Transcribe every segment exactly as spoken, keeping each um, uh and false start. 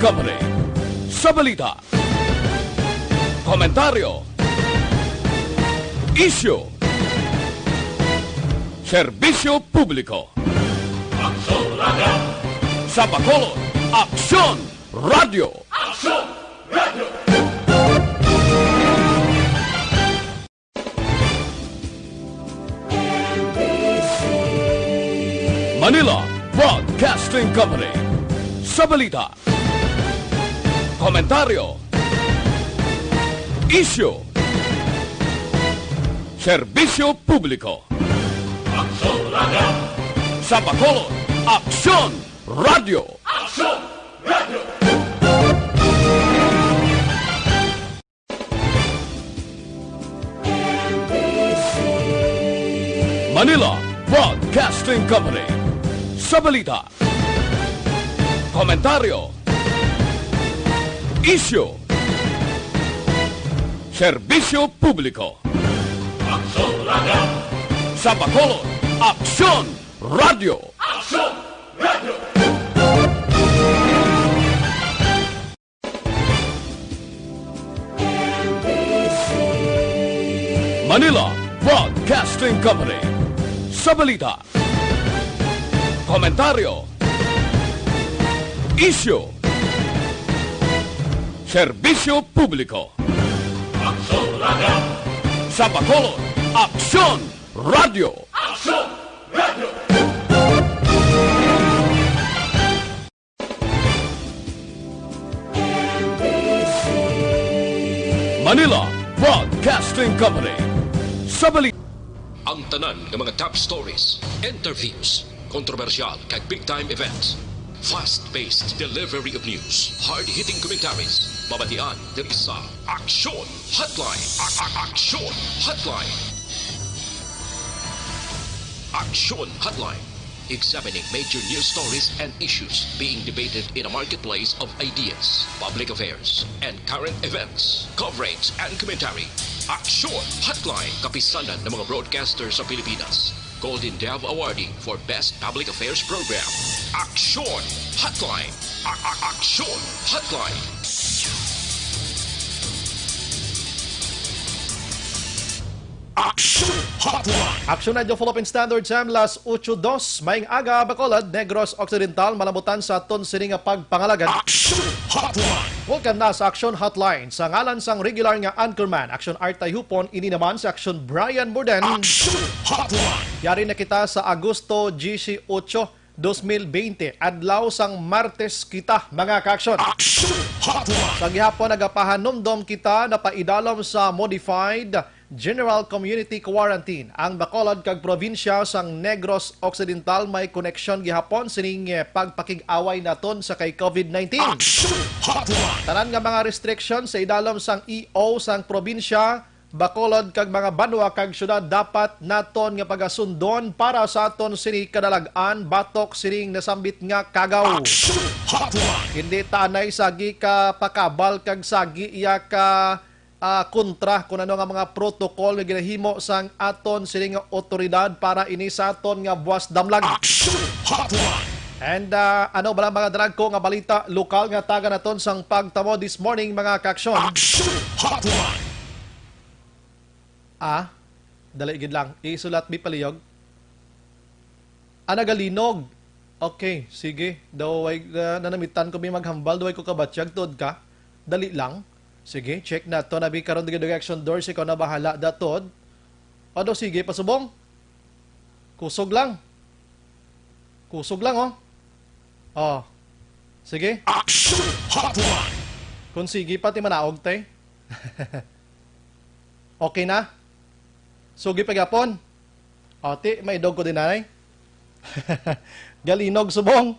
Company. Sa balita, komentaryo, isyu, serbisyo publiko. Aksyon Radio! Sa Bacolod, Aksyon Radio! Aksyon Radio! Manila Broadcasting Company. Sa balita, komentaryo, isyu, serbisyo publiko. Aksyon Radio! Sa Bacolod, Aksyon Radio! Aksyon Radio! Manila Broadcasting Company. Sa balita, komentaryo, isyu, serbisyo publiko. Aksyon Radio! Sa Bacolod, Aksyon Radio! Aksyon Radio! Manila Broadcasting Company. Sa balita, komentaryo, isyu, serbisyo publiko. Aksyon Radio! Sa Bacolod, Aksyon Radio! Aksyon Radio! Manila Broadcasting Company. Sa bali- Ang tanan nga mga top stories, interviews, kontrobersyal kag big time events. Fast-paced delivery of news, hard-hitting commentaries. Mabatian diri sa Aksyon Hotline. A- a- Aksyon Hotline. Aksyon Hotline. Examining major news stories and issues being debated in a marketplace of ideas, public affairs, and current events. Coverage and commentary. Aksyon Hotline. Kapisanan ng mga broadcaster sa Pilipinas. Golden Dove Awardee for Best Public Affairs Program. Aksyon Hotline. A- a- Aksyon Hotline. Aksyon Hotline. Aksyon Radyo Philippine Standard Time, las ocho dos. Maayong aga, Bacolod, Negros Occidental, malabutan sa aton sini nga pagpangalagad. Aksyon Hotline. Welcome na sa Aksyon Hotline. Sa ngalan sang regular nga anchorman, Aksyon Art Tayhupon, ini naman si Aksyon Brian Burden. Aksyon Hotline. Yari na kita sa Agosto dieciocho, dos mil veinte, adlaw sang Martes kita, mga kaaksyon. Aksyon Hotline. Sa gihapon, nagapahanumdom kita, napaidalom sa modified General Community Quarantine ang Bacolod kag probinsya sang Negros Occidental. May koneksyon gihapon sining, eh, pagpakig-away naton sa kay COVID nineteen. Aksyon Hotline. Tanan nga mga restriction sa idalom sang E O sang probinsya, Bacolod kag mga banwa kag syudad dapat naton nga pagasundon para sa aton sini kadalag-an batok sining nasambit nga kagaw. Aksyon Hotline. Hindi ta anay sagi ka pakabal kag sagi iya ka ah, kontra kun ano nga mga protocol nga ginahimo sang aton sini nga awtoridad para ini sa aton nga buwas damlag. Aksyon Hotline. And, ah, ano bala mga drag ko nga balita lokal nga taga naton sang pagtamo this morning, mga kaaksyon? Aksyon Hotline. Ah, dali gid lang. Isulat mi palihog. Ah, nagalinog. Okay, sige. Daw way, ah, nanamitan ko may maghambal, daw way ko kabatyag, tuod ka. Dali lang. Sige, check na to. Nabi karon, dugay-dugay, Action Doors, ikaw na bahala, da, tuod. O, daw, sige, pasubong. Kusog lang. Kusog lang, oh. Oh. Sige. Action Hotline. Kung sige pa, ti manaog, te. Okay na? Sugi pa gyapon? O, ti, maidog ko din, anay. Galinog, subong.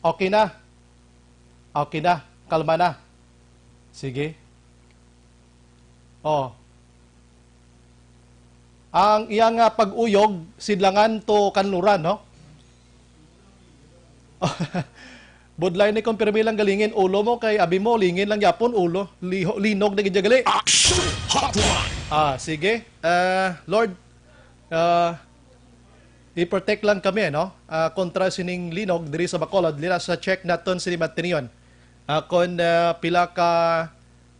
Okay na. Okay na. Kalma na. Sige. Oh. Ang iya nga pag-uyog, sidlangan to kanluran, no? Budlay ni kung pirmi lang galingin ulo mo, kay abi mo, lingin lang yapon ulo. Liho, linog na gid gali. Action Hotline! Ah, sige. Ah, Lord, ah, I-protect lang kami, no? Ah, kontra sining linog diri sa Bacolod, dira sa check naton sini Matinion. Ah, kon, ah, pila ka,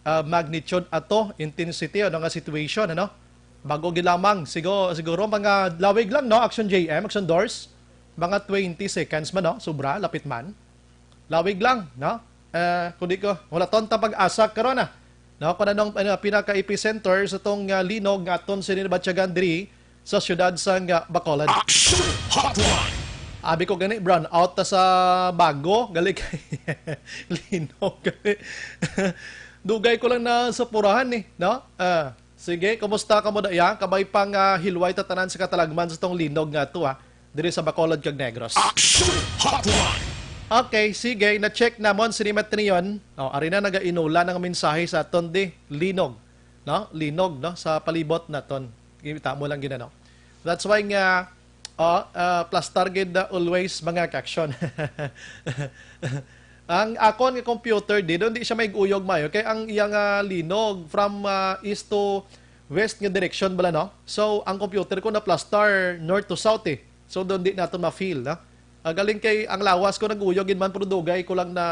ah, magnitude ato, intensity, ano nga situation, ano? Bago gid lamang, sigo-, siguro mga lawig lang, no? Action J M, Action Doors, mga twenty seconds man, no? Sobra, lapit man. Lawig lang, no? Eh, kundi ko, wala ton ta pag-asa karon, ah. No, kung anong, ano, pinaka-epicenter sa tong, ah, linog nga aton sini nabatyagan diri sa siyudad sang, ah, Bacolod. Action Hotline! Abi ko gani, brown out ta sa bago, gali kay linog gali. Dugay ko lang na sa purahan ni, no? Ah, sige, kumusta ka mo da iya? Kabay pang, ah, hilway ta tanan sa katalagman sa tong linog nga to, ah, diri sa Bacolod kag Negros. Action Hotline! Okay, sige, na-check namon sini Matinion. Oh, ari na nagainulan ang mensahe sa aton di, linog, no? Linog, no, sa palibot naton. Kita mo lang gid, ano. That's why nga, oh, ah, plastar gid, ah, always, mga ka-action. Ang akon nga computer di, doon di siya may uyog mayo kay ang iyang, ah, linog from, ah, east to west nga direction bala, no? So, ang computer ko na plastar north to south, eh. So, doon di naton ma-feel, no? Ah, galing kay ang lawas ko nag-uyog gid man, pero dugay ko lang na,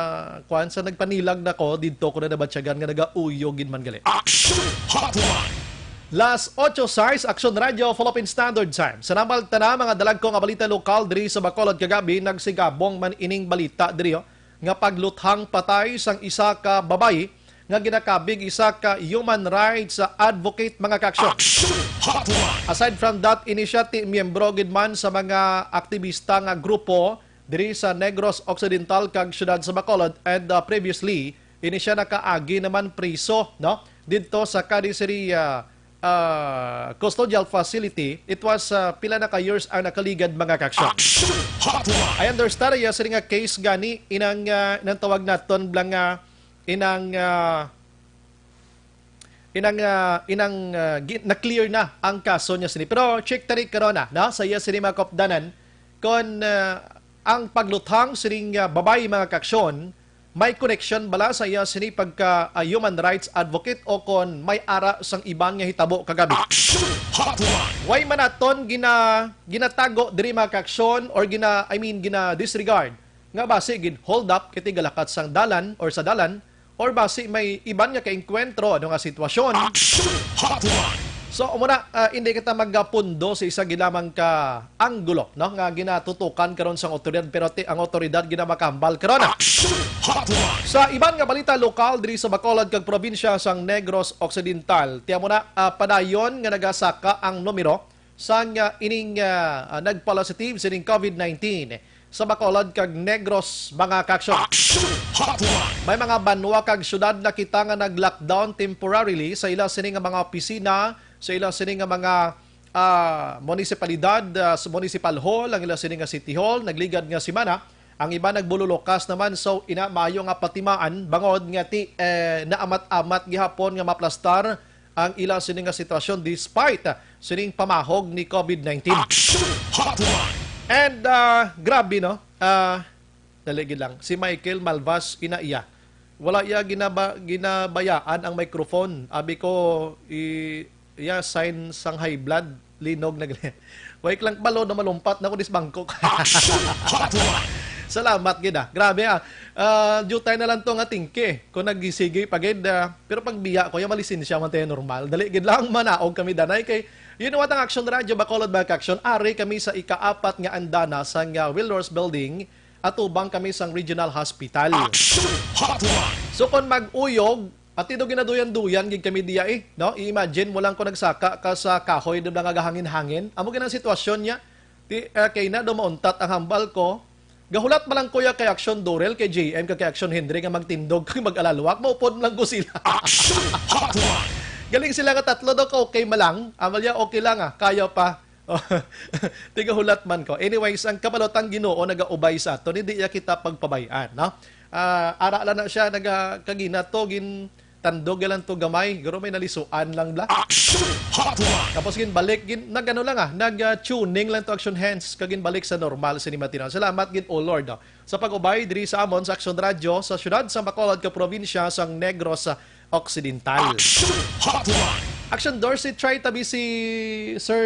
kuwan, sa nagpanilag na ko, didto ko na nabatyagan nga nagauyog gid man gali. Action Hotline! Las ocho sais, Action Radio, Philippine Standard Time. Sa namaltana, mga dalagko nga balita lokal diri sa Bacolod kagabi, nagsigabong man ining balita diri, oh, nga pagluthang patay sang isa ka babayi nga ginakabig isa ka human rights advocate, mga ka-action. Action Hotline! Aside from that, ini siya ti miyembro gid man sa mga aktibista nga grupo diri sa Negros Occidental kag siyudad sa Bacolod, and, uh, previously, ini siya nakaagi naman priso, no? Didto sa Cadiz City, uh, uh, custodial facility. It was, uh, pila na ka years ang nakaligad, mga ka-action. Action Hotline! I understand, iya sini nga case gani, inang, uh, inang tawag naton bala nga, inang, uh, inang, uh, inang, uh, gi-, na-clear na ang kaso niya sini. Pero check tani karon na, no? Sa iya sini mga kaupdanan, kon, uh, ang pagluthang sining, uh, babayi, mga ka-action, may connection bala sa iya sini pagka, ah, human rights advocate o kon may ara sang iban nga hitabo kagabi? Action Hotline! Way man naton gina-, ginatago diri, mga ka-action, or gina-, I mean, gina-disregard nga basi gin-hold up kay tigalakat sang dalan or sa dalan, or basi may iban nga kaengkwentro, ano nga sitwasyon. Action Hotline! So, amo na, ah, hindi kita magapundo sa isa gid lamang ka anggulo, no, nga ginatutukan karon sang otoridad, pero ti-, ang otoridad ginamakambal karon. Action Hotline! Sa iban nga balita lokal diri sa Bacolod kag probinsya sang Negros Occidental, ti amo na, ah, padayon nga nagasaka ang numero sang, ah, ining, ah, ah, nagpositive sining COVID nineteen sa Bacolod kag Negros, mga ka-action. Action Hotline! May mga banwa kag syudad na kita nga nag-lockdown temporarily sa ila sini nga mga opisina, sa ila sini nga mga, ah, munisipalidad, ah, sa municipal hall, ang ila sini nga city hall, nagligad nga semana. Ang iba nagbululukas naman, so ina maayo nga patimaan bangod nga ti, eh, naamat-amat gihapon nga maplastar ang ila sini nga sitwasyon despite, ah, sining pamahog ni COVID nineteen. Action Hotline! And, ah, grabe, no? Ah, dali gid lang. Si Michael Malvas, ina iya. Wala iya ginaba-, ginabayaan ang microphone. Abi ko, i-, iya sign sang high blood, linog na gali. Wait lang, balo na malumpat na ko dis bangkok. Action Hotline! Salamat gid, ah. Grabe, ah. Ah, jutay na lang to nga tingki. Kung nagsige pa gid, ah, pero pag biya ko, yung malisensya man tayo normal. Dali gid lang, manaog kami danay kay, you know what, ang Action Radio, Bacolod, mga ka-action, ari kami sa ikaapat nga andana sang, ah, Wheelers Building, atubang kami sang Regional Hospital. Action Hotline! So, kung mag-uyog, at ito ginaduyan-duyan gid kami diya, eh, no? I-imagine mo lang kung nagsaka ka sa kahoy na nga gahangin-hangin. Amo gid ang sitwasyon niya. Ti, eh, kay na daw mauntat ang hambal ko. Gahulat man lang, kuya, kay Action Dorel, kay J M, kag kay Action Henry nga magtindog kag mag-alalwak. Maupod lang ko sila. Action Hotline! Galing sila nga tatlo daw ka okay man lang. Amalia, okay lang, ah. Kaya pa. Tigahulat man ko. Anyways, ang kabalotang Ginoo nagaubay sa aton. Hindi niya kita pagpabayaan, no? Ah, ara lang na siya, naga-, kagina to, gin-, tandog lang to gamay. Guro may nalisuan lang bla. Action Hotline! Tapos ginbalik, gin-, nag-ano lang, ah, nag, ah, tuning lang to, action hands, kag ginbalik sa normal, sini Matinaw. Salamat gid, oh Lord, no? Sa pag-ubay diri sa amon sa Action Radio sa siyudad sa Bacolod ka probinsya sang Negros Occidental. Action Hotline! Action Dorsey, try tabi si Sir,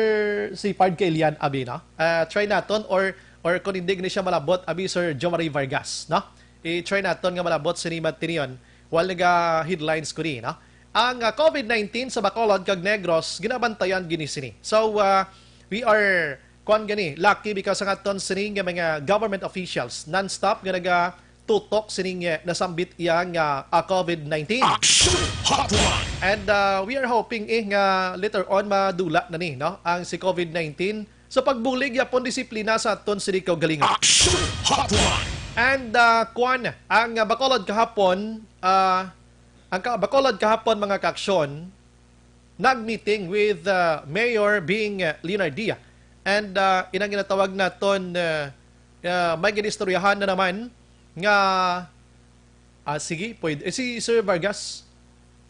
si Pard Kailian, abi, no? Ah, try naton, or, or kung hindi gani siya malabot, abi, Sir Jomari Vargas, no? I-try naton nga malabot sini matinion, while naga-headlines ko ni, no? Ang, ah, COVID nineteen sa Bacolod kag Negros, ginabantayan gini sini. So, ah, we are, kuan gani, lucky because ang aton sini nga mga government officials, non-stop nga naga-, tutok sining, eh, nasambit iya nga, ah, COVID nineteen. Action Hotline! And, ah, we are hoping, eh, nga later on madula na ni, no, ang si COVID nineteen sa pagbulig yapon disiplina sa aton sini kaugalingon. Action Hotline! And, ah, kuan, ang, ah, Bacolod kahapon, ah, ang ka-, Bacolod kahapon, mga kaaksyon, nag-meeting with, uh, Mayor Bing, uh, Leonardia. And, uh, inang ginatawag naton, uh, uh, may ginistoryahan na naman nga, ah, sige, pwede. Eh, si Sir Vargas.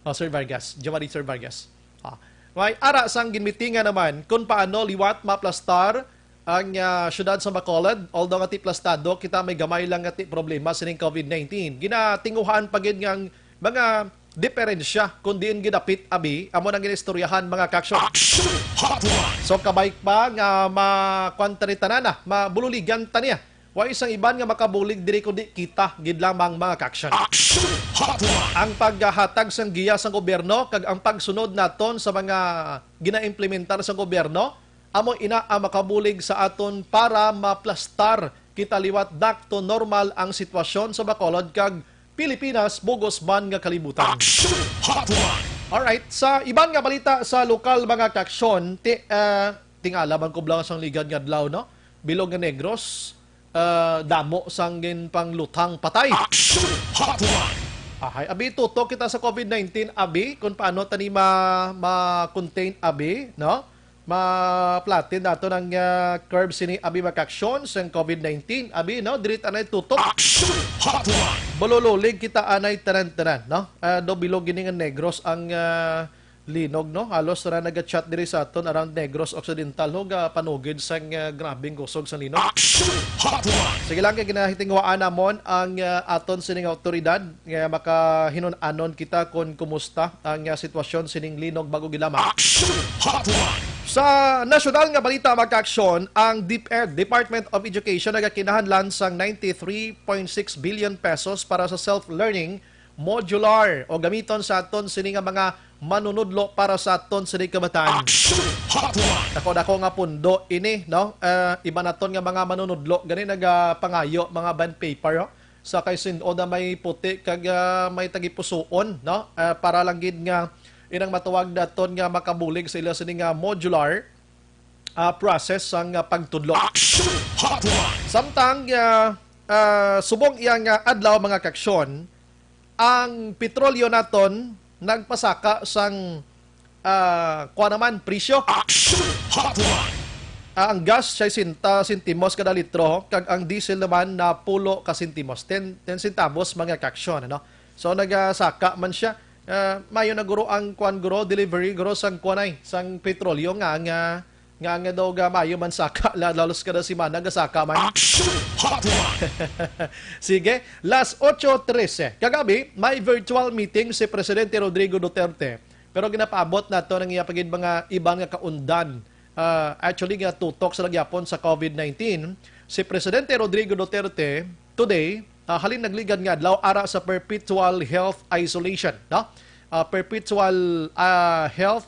Oh, Sir Vargas. Jomari, Sir Vargas. Ah, may ara sang ginmitingan naman kung paano liwat maplastar ang, ah, siyudad sa Bacolod. Although nga ti plastado, kita may gamay lang nga ti problema sining COVID nineteen. Ginatinguhaan pa gid nga ang mga diferensya kung diin gidapit, abi, amo nang ginistoryahan, mga kaaksyon. Action Hotline! So, kabay pa nga makuan ta ni tanan na, mabululigan ta niya. Wa isang iban nga makabulig diri kundi kita gid lamang, mga kaaksyon. Action Hotline! Ang paghatag sang giya sang gobyerno kag ang pagsunod naton sa mga ginaimplementar sang gobyerno, amo ina ang makabulig sa aton para maplastar kita liwat back to normal ang sitwasyon sa Bacolod kag Pilipinas, bug-os man nga kalibutan. Action Hotline! Alright, sa iban nga balita sa lokal, mga kaaksyon, ti-, ah, tingala man ko lang sang ligad nga adlaw, no? Bilog nga Negros, ah, damo sang ginpangluthang patay. Action Hotline! Ahay, abi, tutok kita sa COVID nineteen, abi, kung paano tani ma-, ma-contain, abi, no? Ma-flatten naton ang, ah, curve sini, abi, mga kaaksyon sang COVID nineteen, abi, no? Diri ta na tutok. Action Hotline! Bululolig kita anay tanan-tanan, no? Ah, do bilog gini nga Negros ang, ah, linog, no? Halos ra naga-chat diri sa aton around Negros Occidental, ho, ga panugid sang, ah, grabing kusog sa linog. Action Hotline! Sige lang, kay ginahitingwaan namon ang, ah, aton sining awtoridad nga makahinun-anon kita kon kumusta ang, ah, sitwasyon sining linog bago gid lamang. Action Hotline! Sa nasyonal nga balita, mga kaaksyon, ang DepEd, Department of Education, nagakinahanglan sang ninety-three point six billion pesos para sa self-learning modular o gamiton sa aton sini nga mga manunudlo para sa aton sini kabataan. Action Hotline! Dako-dako nga pundo ini, no? Ah, iban naton nga mga manunudlo gani nagapangayo mga bond paper, no? Sa kay sin-o na may puti kag, ah, may tagipusuon, no? Ah, para lang gid nga inang matawag naton nga makabulig sa ila sini nga modular, ah, process sang, ah, pagtudlo. Action Hotline! Samtang, ah, ah, subong iya nga adlaw, mga kaaksyon, ang petrolyo naton nagpasaka sang, ah, kuwan naman, presyo. Action Hotline! Ah, ang gas, sesenta sentimos kada litro, kag ang diesel naman, napulo ka sentimos, ten, ten centavos, mga kaaksyon, ano? So, nagasaka man siya. Ah, mayo na, guro, ang kuwan, guro, delivery, guro, sang kuwan ay, sang petrolyo nga, nga, nga, nga daw ga mayo man saka, la-, lalos kada semana, gasaka man. Action Hotline! Sige, last otso trese. Kagabi, may virtual meeting si Presidente Rodrigo Duterte. Pero ginapaabot nato ang iya pa gid mga iban nga kaundan. Ah, actually, nga tutok sa nagyapon sa COVID nineteen. Si Presidente Rodrigo Duterte, today, ah, halin nagligad nga adlaw ara sa perpetual health isolation, no? Ah, perpetual, ah, health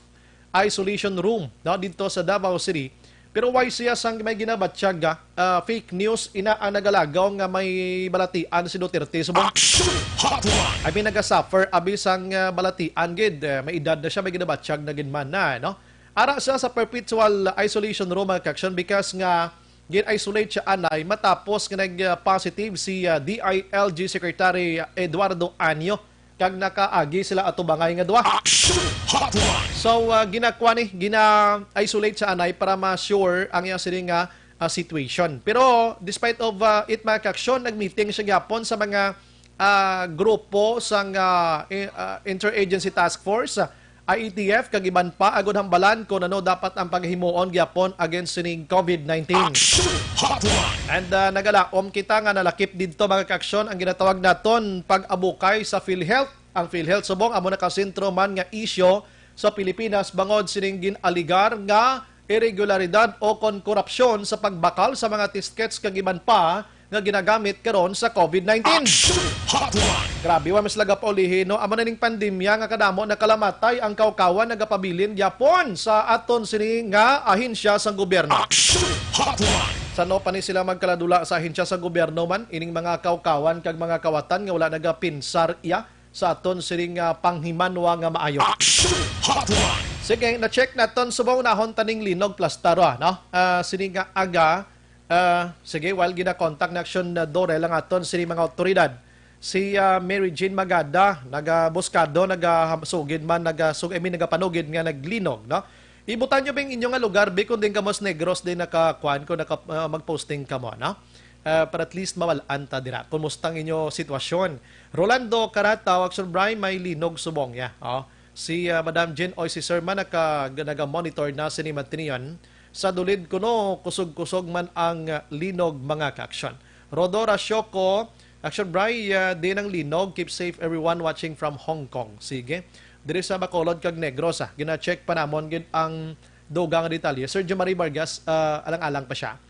isolation room, no, dito sa Davao City. Pero why siya sang may ginabatyag, ah, ah, fake news ina ang nagalagaw nga may balatian si Duterte subong? Action Hotline! I mean, nagasuffer abi sang, ah, balatian gid. Eh, may edad na siya, may ginabatyag na gid man na, no? Ara siya sa perpetual isolation room, mga kaaksyon, because nga gin-isolate siya anay matapos nga nag-positive si, ah, D I L G Secretary Eduardo Año kag nakaagi sila atubangay nga duha. Action Hotline! So, ah, ginakuha ni, gina-isolate siya anay para ma-sure ang iya sini nga, ah, situation. Pero despite of, ah, it, mga kaaksyon, nag-meeting siya gyapon sa mga ah, grupo sang, ah, i-, ah, Interagency Task Force, ah, I E T F, kag iban pa, agud hambalan kung ano dapat ang paghimuon gyapon against sining COVID nineteen. Action Hotline! And, ah, nagalaom kita nga nalakip didto, mga kaaksyon, ang ginatawag naton pag-abukay sa PhilHealth. Ang PhilHealth subong amo nakasentro man nga isyu sa Pilipinas bangod sining gin-aligar nga iregularidad o kon korupsyon sa pagbakal sa mga test kits kag iban pa nga ginagamit karon sa COVID nineteen. Action Hotline! Grabe, wa mas laga paulihi, no? Amo na ning pandemya nga kadamo nakalamatay, ang kawkawan nagapabilin gyapon sa aton sini nga ahensya sang gobyerno. Action Hotline! Sa no pa ni sila magkaladula sa ahensya sa gobyerno man, ining mga kawkawan kag mga kawatan nga wala nagapinsar iya sa aton sining, ah, panghimanwa nga maayo. Action Hotline! Sige, na-check naton subong unahon taning linog plastar, ah, no? Ah, sini nga aga, ah, sige, while gina-contact na action na Dorel ang aton sini mga otoridad. Si, ah, Mary Jane Magada, nagabuskado, nagasugid man, nagasug-, I mean, nagapanugid nga naglinog, no? Ibutan nyo ba yung inyo nga lugar, bi, kung din kamo sa Negros, din nakakuan, kung naka, ah, mag-posting kamo, no? Ah, para at least mawal-an ta dira. Kumusta ang inyo sitwasyon? Rolando Carata, Action Bri, may linog subong ya. Oh. Si, ah, Madam Jean Oy, si Sir man naka, naga-monitor na sini Matinion. Sa dulid kuno, kusog-kusog man ang, ah, linog, mga ka-action. Rodora Shoko, Action Bri, ah, din ang linog. Keep safe everyone watching from Hong Kong. Sige. Diri sa Bacolod kag Negros, ah. Gina-check pa namon gid ang dugang nga detalye. Sir Jomari Vargas, ah, alang-alang pa siya.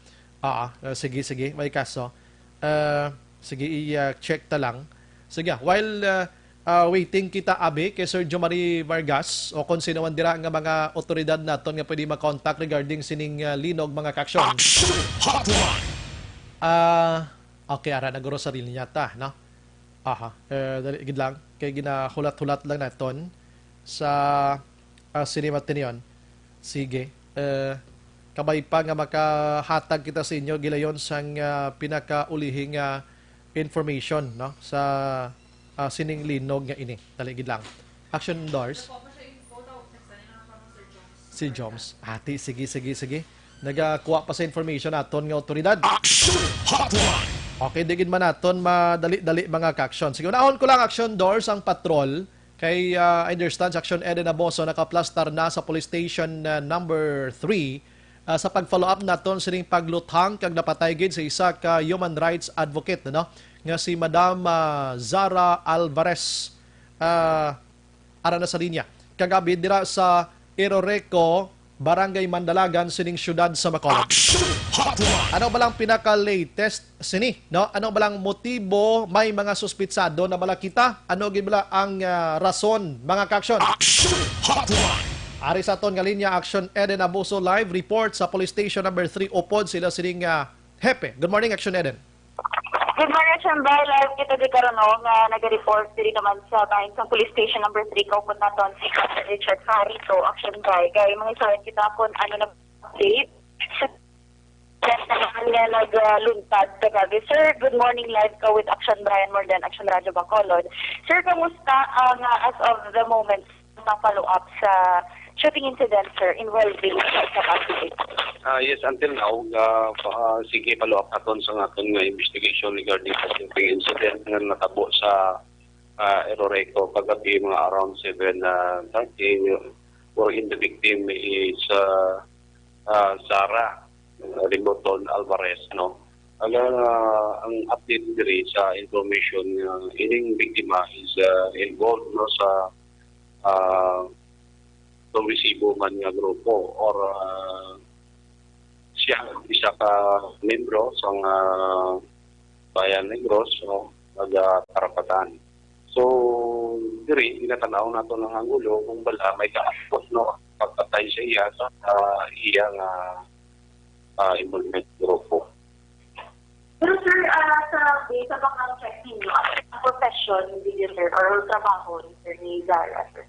Ah, ah, sige, sige, may kaso. Ah, sige, i-check ta lang. Sige, ah, while, ah, ah, waiting kita, abi, kay Sir Jomari Vargas o kung sino man dira nga mga otoridad naton nga pwede ma-contact regarding sining, ah, linog, mga ka-action. Action Hotline! Ah, okay, ara na guro sa linya ta, no? Aha, eh, dali gid lang. Kay ginahulat-hulat lang naton sa, ah, sini Matinion. Sige. Eh, kabay pa nga makahatag kita sa inyo gilayon sang, ah, pinakaulihing, ah, information, no, sa, ah, sining linog nga ini. Dali gid lang. Action Dors. Si Joms. Ati, sige, sige, sige. Nagakuha pa sa information naton nga otoridad. Action Hotline! Okay, di gid man naton madali-dali, mga ka-action. Sige, unahon ko lang, Action Dors, ang patrol. Kay, ah, I understand, Action Eden Aboso nakaplastar na sa police station, ah, number three, ah, sa pag-follow up naton sining pagluthang kag napatay gid sa isa ka human rights advocate, no, nga si Madam, ah, Zara Alvarez. Ah, ara na sa linya. Kagabi dira sa Iroreco, Barangay Mandalagan sining siyudad sa Bacolod. Action Hotline! Ano ba lang pinaka-latest sini, no? Ano ba lang motibo? May mga suspitsado na bala kita? Ano gid bala ang, ah, rason, mga ka-action? Action Hotline! Ari sa aton nga linya, Action Eden Abuso, live report sa Police Station Number Three upod sila sining, ah, hepe. Good morning, Action Eden. Good morning, Action Bri. Live kita di karon, no, nga nag-report diri naman sa bahin sang Police Station Number Three, kaupod naton si Captain Richard Harito, Action Bri. Kay mga isawin kita kung ano na update sa naman nga nagluntad kagabi. Sir, good morning. Live ka with Action Brian Mordan, Action Radyo Bacolod. Sir, kamusta ang, ah, as of the moment, na follow-up sa shooting incident, sir, involving sa isa ka suspect? Ah, yes, until now, ah, pa-, ah, sige, follow-up aton sa aton nga investigation regarding sa shooting incident nga natabo sa, ah, Eroreco kagabi, mga around seven, ah, thirty, wherein the victim is, ah, ah, Zara, ah, Liboton Alvarez, no? Ang, ah, ang update diri sa information nga ining biktima is, ah, involved, no, sa, ah, progresibo man nga grupo or, ah, siya isa ka membro sang, ah, Bayan Negros, no, taga Karapatan. So, diri, ginatanaw nato ang anggulo kung bala may kaangkot, no, pagpatay sa iya sa, ah, iya nga, ah, involvement grupo. Pero sir, ah, sa, sa background check ninyo, ano ang profession ni sir or trabaho ni sir ni Zara, sir?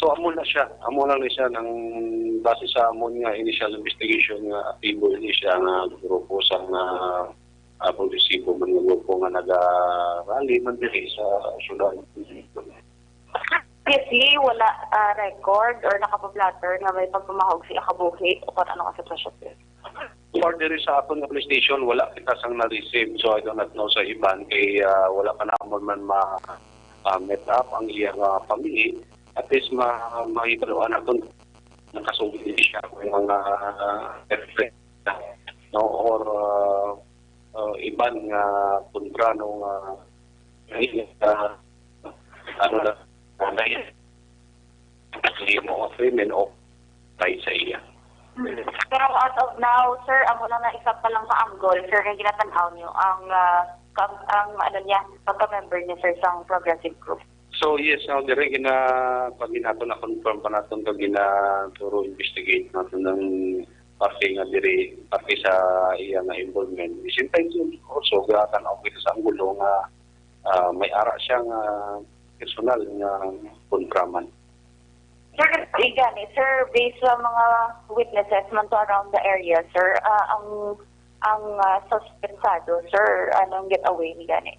So, amo na siya. Amo lang ni siya nang base sa amon nga initial investigation nga aktibo ini siya nga grupo sa nga, ah, progresibo man nga grupo nga naga-rally man diri sa syudad. Obviously, wala, ah, record or nakapablatter nga may pagpamahog sa iya kabuhi o kung ano ang sitwasyon, sir. For diri sa aton nga police station, wala kita sang na-receive. So, I do not know sa iban kay, ah, wala pa namon man ma, ah, meet up ang iya nga family. At least ma-, mahibaluan naton nakasugid siya kung mga, ah, effect, no, or, ah, ah, iban nga kontra, no, nga, ah, ano na, ah, dahil Imo ang krimen o patay sa iya. Pero as of now, sir, amo lang na isa pa lang ka angle, sir, nga ginatan-aw niyo ang, ah, ka-, ang, ano niya, pagka-member niya, sir, sang progressive group. So, yes, now, dire gina-, pag ginato na confirm pa naton kag gina-, thorough investigate naton ang parte nga diri, parte sa iya nga involvement. At the same time, also, gatan-aw kita sa anggulo nga, ah, may ara siya nga personal nga kontra man. Sir, igani, sir, based sa mga witnesses man to around the area, sir, ah, ang, ang, ah, suspetsado, sir, anong get away ni gani?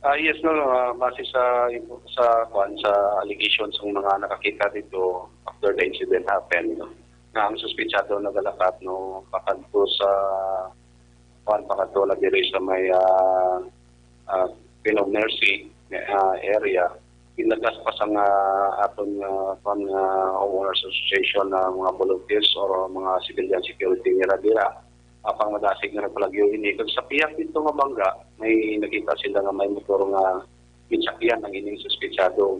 Ah, yes, no, no, ah, base sa, sa, kuan, sa allegations ng mga nakakita dito after the incident happened, no, na ang suspetsado nagalakat, no, pakadto sa, kuan, pakadto na diri sa may, ah, ah, Queen of Mercy, ah, area. Ginagaspas ang, ah, aton, ah, kuan, ah, Homeowners Association na mga volunteers or mga civilian security nila dira. Apang madasig nga nagpalagyo ini. Kag sa pihak dito nga bangga, may nakita sila nga may motor nga ginsakyan ang ining suspetsado.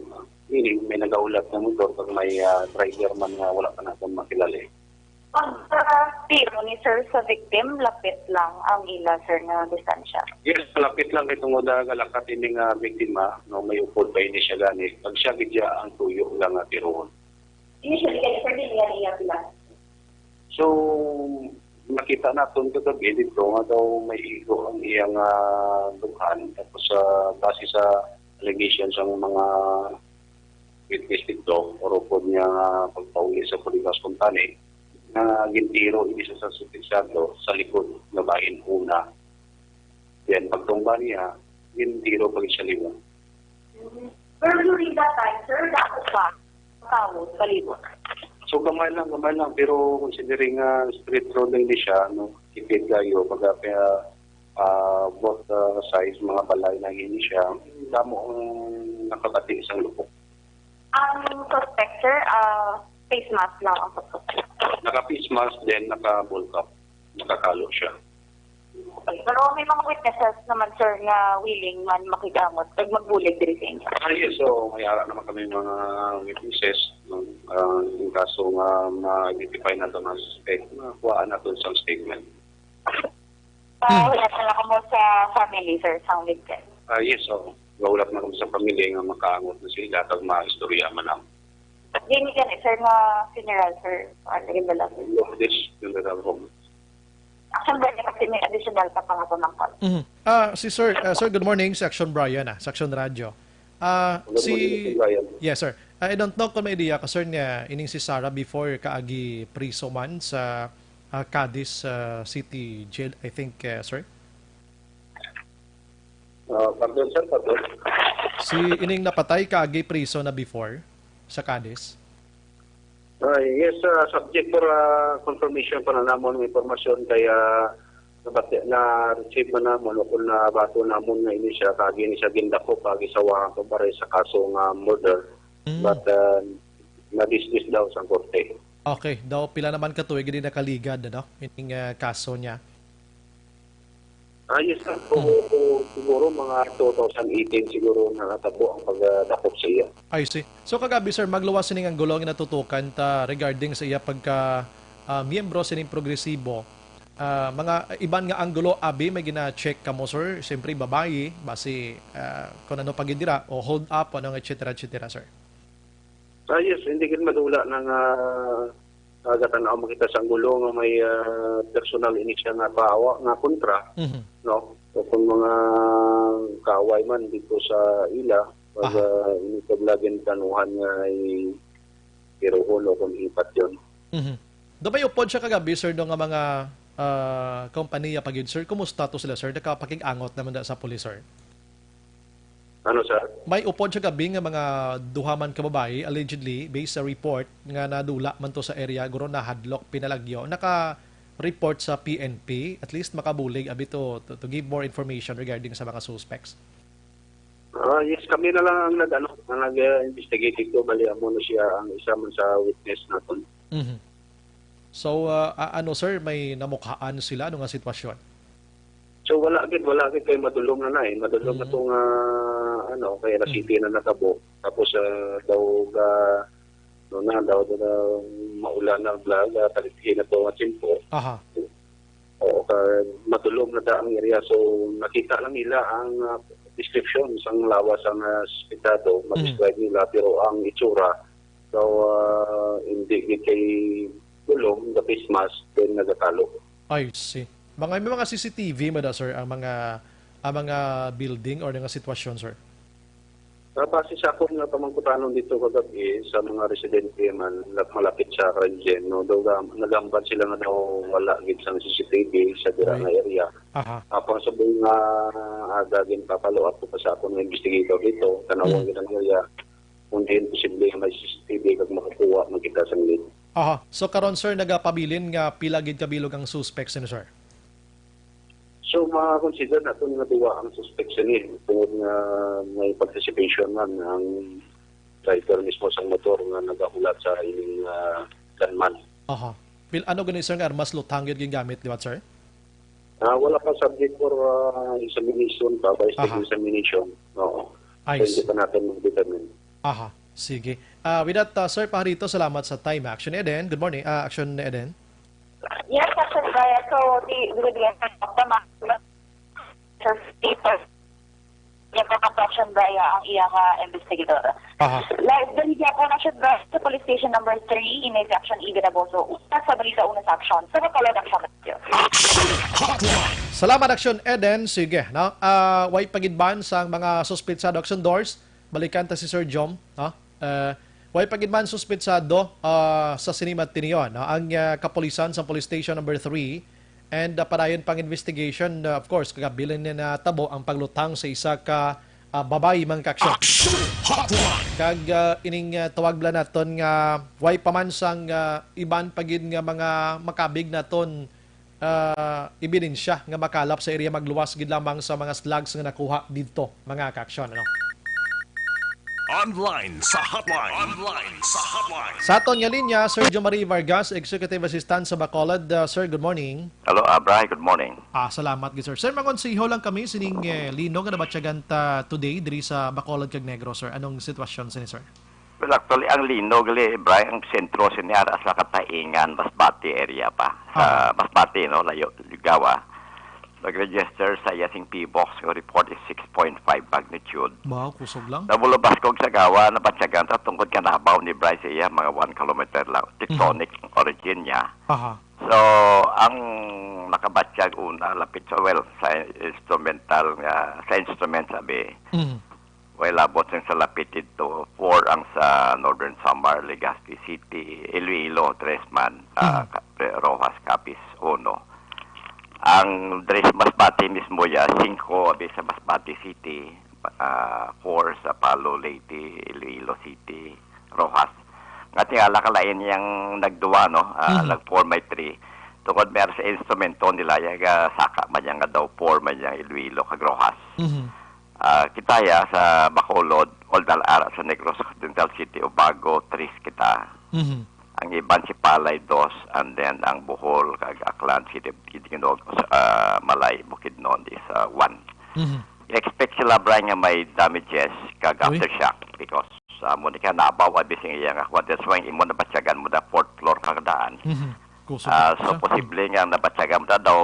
Meaning, may nagaulat nga motor kag may, ah, driver man nga wala pa naton makilala. Pag, ah, tiro ni sir sa victim, lapit lang ang ila, sir, nga distansya? Yes, lapit lang kay tungod, ah, galakat ini nga biktima, no, may upod pa ini siya gani. Pag siya gid siya ang tuyo lang nga tirohon. Initially, kay sir, dili niya iya pila. So, nakita naton kagabi dito nga daw may igo ang iyang, ah, dughan. Tapos, ah, base sa allegations sang mga witness dito, or upod niya nga pagpauli sa Bodegas Company, nga gintiro ini sa suspetsado sa likod nga bahin una. Then, pagtumba niya, gintiro pa gid siya liwat. Pero during that time, sir, dako pa tao sa palibot? So, gamay lang, gamay lang. Pero considering nga straight road lang di siya, no, tipid kayo, pag, ah, ah, both, ah, sides, mga balay na ini siya, damo ang nakabati sang lupok. Ang suspect, sir, ah, face mask lang ang suspect. Naka-face mask, then naka-ball cap. Nakakalo siya. Okay. Pero may mga witnesses naman, sir, nga willing man makig-angot kag magbulig diri sa inyo. Ah, yes. So, may ara naman kami mga witnesses, no? Ah, yung kaso nga ma-identify naton ang suspect, makuhaan naton sang statement. Ah, Hmm. Wala na lang mo sa family, sir, sang victim? Ah, yes, oo. Wala na kami sa family nga makaangot na sila kag maistorya man ang Dili gani, sir, nga funeral, sir. Ano, yung dala? This funeral home. Actually, kasi may additional pa pang ako ng call. Mhm. Ah, si Sir, ah, Sir, good morning, si Action Brian, ah, sa Action Radio. Ah, Good si morning, Mister Brian. Yes, sir. Ah, I don't know kung may idea ka, sir, nga ining si Sarah before kaagi priso man sa, ah, Cadiz, ah, City Jail, I think, ah, sir. Ah, pardon, sir, pardon. Si ining napatay kaagi priso na before sa Cadiz? Ah, yes, ah, subject for, ah, confirmation pa na namon nga impormasyon kay, ah, nabati-, na-receive man namon o kung nabato namon nga ini siya, kaagi ni siya gindakop, kaagi sa warrant of arrest sa kaso nga murder. Mm. But, ah, na-dismiss daw sa korte. Okay, daw pila naman ka tuig hindi nakaligad, ano? Ining, ah, kaso niya. Ah, yes, sir. So, Mm. so, siguro mga two thousand eighteen siguro nakatabo ang pagdakop sa iya. I see. So, kagabi, sir, magluwas sining anggulo nga natutukan ta regarding sa iya pagka, ah, miyembro sining progresibo. Ah, mga iban nga anggulo, abi, may gina-check kamo, sir? Siyempre, babayi, basi, ah, kung ano pa gid dira, o hold up, ano, et cetera, et cetera, sir? Ah, yes, hindi gid madula na nga, ah, gatan-aw makita sa anggulo nga may, ah, personal ini siya nga paawa, nga kontra, Mhm. no? O kung mga kaaway man dito sa ila, pag, Aha. ah, ini pag laging tanuhan nga i-, iruhon o kung ipatyon. Mhm. Do may upod siya kagabi, sir, do nga mga, ah, kompanya pa gid, sir? Kumusta to sila, sir? Nakapakig-angot naman da sa pulis, sir? Ano, sir? May upod siya gabi nga mga duha man ka babayi, allegedly, based sa report nga nadula man to sa area, guro nahadlok, pinalagyo. Naka-report sa P N P, at least makabulig, abi, to, to, to give more information regarding sa mga suspects. Ah, yes, kami na lang ang nag-, ano, ang nag-, uh, investigate dito. Bali, amo na siya ang isa man sa witness naton. Mhm. So, ah, a-, ano, sir, may namukhaan sila? Ano nga sitwasyon? So, wala gid, wala gid kay madulom na na eh. Madulom na Mm. to nga, ano, kay Mm. alas siyete na natabo. Tapos, ah, daw ga-, Na daw na maulan na bla, na talipihin na to nga tiyempo. Aha. Oo, ka, madulom na da ang area. So, nakita lang nila ang, ah, description sang lawas ang, ah, suspetado, Mm. ma-describe nila, pero ang itsura daw, ah, hindi gid kay dulom, the face mask, then nagatalo. I see. Mga, may mga C C T V ba da, sir, ang mga, ang mga building or nga sitwasyon, sir? Ah, base sa akon nga pamangkutanon dito kagabi sa mga residente man la-, malapit sa Crime Gen, no, daw ga-, nagambal sila nga daw wala gid sang C C T V sa dira Right. nga area. Aha. Apang sa buong nga aga, ginpapalo up ko pa sa akon nga investigator dito, tanawan Mm. gid ang area kung diin posible nga may C C T V kag makakuha man kita sang lead. Aha. So karon, sir, nagapabilin nga pila gid kabilog ang suspects, sir? So, ma-consider naton nga duwa ang suspect sini tungod nga may participation man ang driver mismo sang motor nga nagahulat sa ining, ah, gunman. Aha. Pil-, ano gani, sir, nga armas luthang gyud gingamit liwat, sir? Ah, wala pa subject for, ah, examination pa, by state Aha. examination. Oo. I So, hindi see. pa natin ma-determine. Aha. Sige. Ah, with that, ah, sir, paharito, salamat sa time. Action Eden. Good morning. Ah, Action Eden. Yes, Action Brian. So, di, di, di, tama. Sa paper. Yung pagkakasyon ba iya ang iya nga investigador? Aha. Like, dali niya po na siya ba sa police station number three, Inez Action Eden Aboso. Una sa balita, una sa aksyon. Sa Bacolod Action Radio. Salamat, Action Eden. Sige, no? Ah, way pagidban sang mga suspetsado, Action Doors. Balikan ta si Sir Jom, no? Ah, way pagidban suspetsado, ah, sa sini matinion, no? Ang, ah, kapulisan sa Police Station Number Three and, ah, padayon pang investigation, ah, of course, kagabilin na natabo ang paglutang sa isa ka, ah, babayi, mga kaaksyon. Action Hotline! Kag, ah, ining, ah, tawag bala naton nga way pa man sang, ah, iban pa gid nga mga makabig naton, ah, ebidensya nga makalap sa area, magluwas gid lamang sa mga slugs nga nakuha didto, mga kaaksyon, ano? Online sa hotline. Online sa hotline. Sa aton nga linya, Sir Jomari Vargas, Executive Assistant sa Bacolod. Ah, sir, good morning. Hello, Abray. Good morning. Ah, salamat gid, sir. Sir, mangonsiho lang kami sining, eh, lino nga nabatyagan ta today diri sa Bacolod kag Negros, sir. Anong sitwasyon sini, sir? Well, actually, ang lino gali, Bray, ang sentro sini ara sa Kataingan, Masbate area pa. Sa Aha. Masbate, no, layo, Ligawa. Nag-register sa iya sing P box nga report is six point five magnitude. Wow, kusog lang. Sa Bulabaskog, Sagawa, nabatyagan ta tungod ka nabaw ni Bray sa iya, mga one kilometer lang. Tectonic Mhm. ang origin niya. Aha. So, ang nakabatyag una, lapit sa, well, sa instrumental nga, sa instrument, sabi, Mhm. Way labot sing sa lapit didto, four ang sa Northern Samar, Legazpi City, Iloilo, tres man, ah, Mhm. Ka-, Roxas, Capiz, uno. Ang diri sa Masbate mismo ya, singko abi sa Masbate City, ah, four sa Palo, Leyte, Iloilo City, Roxas. Nga tingala ka lain yang nagduwa, no? Ah, Mhm. nag-four may three. Tungod may sa instrumento nila, ya, ga saka man yang nga daw four man yang Iloilo kag Roxas. Mhm. Ah, kita ya sa Bacolod, all dal ara sa Negros Occidental City, Ubago, tres kita. Mhm. Ang iban si Palay, dos, and then ang Bohol, kag Aklan, City of Gingoog, ah, Malay, Bukidnon is, ah, one. Mhm. I-expect sila, Brian, nga may damages kag Uy. aftershock because sa amo ni ka nabaw abi sing iya nga kwan. That's why imo nabatyagan mo da fourth floor ka daan. Mhm. Kusog Ah, so, siya. posible nga nabatyagan mo da daw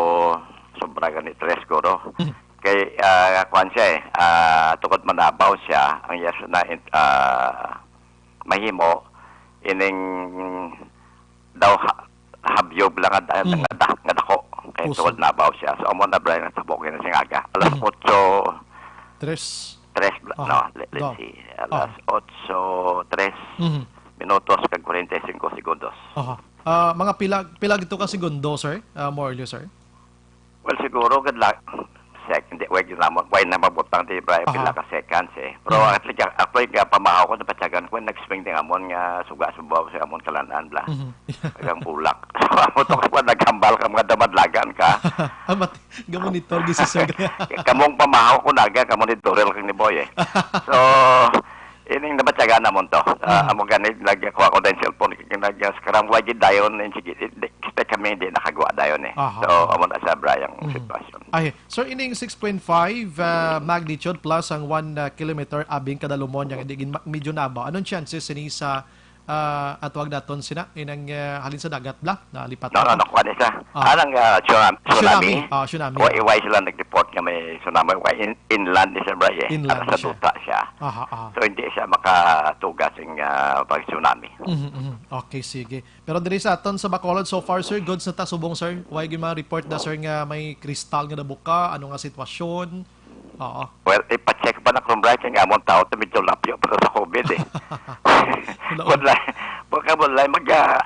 sobra gani tres siguro. Mhm. Kay, ah, kwan siya eh, ah, tungod manabaw siya, ang yes na, ah, mahimo, ining daw ha-, habyog lang nga da-, Mhm. nga da-, nga dako. Kay Puso. tungod nabaw siya. So, amo na, Brian, ang tabok yun sa aga. Alas Mhm. otso, Tres. tres, bla-, Aha. no, le-, let's Go. see. Alas Aha. otso, tres Mhm. minutos kag kwarenta y cinco segundos. Aha. Ah, mga pila, pila gito ka segundo, sir? Ah, more or less, sir? Well, siguro, gid lang, sec-, hindi, wag yun lamang. Why na mabutang, di ba? Aha. Pila ka seconds, eh. Pero Mhm. at least, ako yung pamahaw ko, nabatyagan ko, nag-swing din amon nga suga-subaw sa amon kalanan, bla. Mhm. Agang bulak. So, amo to ka pa, naghambal ka, mga damadlagan ka. Ah, mat-, gamonitor, gid si sir. Kamong pamahaw ko, naga, kamong ni Dorel, kang ni Boy, eh. So, ining nabatyagan namon to. Ah, Mhm. amo gani, nagkuha ko din cellphone, nag-scram, wag yun dayon, eh, sige, eh, di, expect kami, hindi nakagawa dayon, eh. Aha. So, amo na sa Brian ang Mhm. sitwasyon. Ay, sir, ining six point five, ah, magnitude plus ang one, ah, kilometer abing kadalumon yang hindi gin-, medyo nabaw. Anong chances ini sa, Ah, ang tawag naton sina, inang, ah, halin sa dagat bla, nalipat No, no, na. Nakuha ni sa. Ah. Anang ah, tsunami? Tsunami. Tsunami? Ah, tsunami. Wa, iway sila nag-report nga may tsunami. Wa, in, inland ni Sir Bray eh. Inland Ara sa siya. duta siya. Aha, aha. So, hindi siya makatuga sing ah, pag-tsunami. Mhm, mhm. Okay, sige. Pero diri sa aton sa Bacolod, so far, sir, goods na ta subong, sir. Way gyud ma-report na, sir, nga may kristal nga nabuka, ano nga sitwasyon? Oo. Well, ipacheck pa na kung bright nga among tao to medyo lapyo pa sa COVID eh. Wala. Budlay, pagka budlay, mag, ah,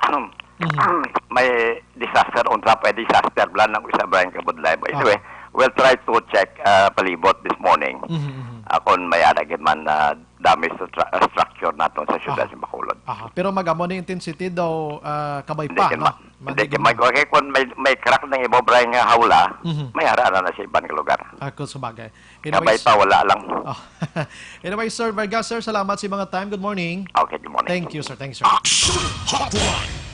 Mhm. may disaster, unsa pa disaster plan ng isa Brian Kabudlay. By the Ah. way, we'll try to check ah, palibot this morning. Mhm, mhm. Ah, kung may alagid man na damage sa tra- ah, structure naton sa syudad Ah. sa Bacolod. Aha. Pero magamo ni intensity daw, ah, kabay Hindi pa, ka no? ma- hindi ka mag-, okay, kung may, may crack ng iba, Brian, nga hawla, Mhm. may ara na na sa iban nga lugar. Ako sa bagay. Kabay pa, wala lang. Oh. Anyway, Sir Vargas, sir, salamat sa mga time. Good morning. Okay, good morning. Thank you, sir. Thank you, sir.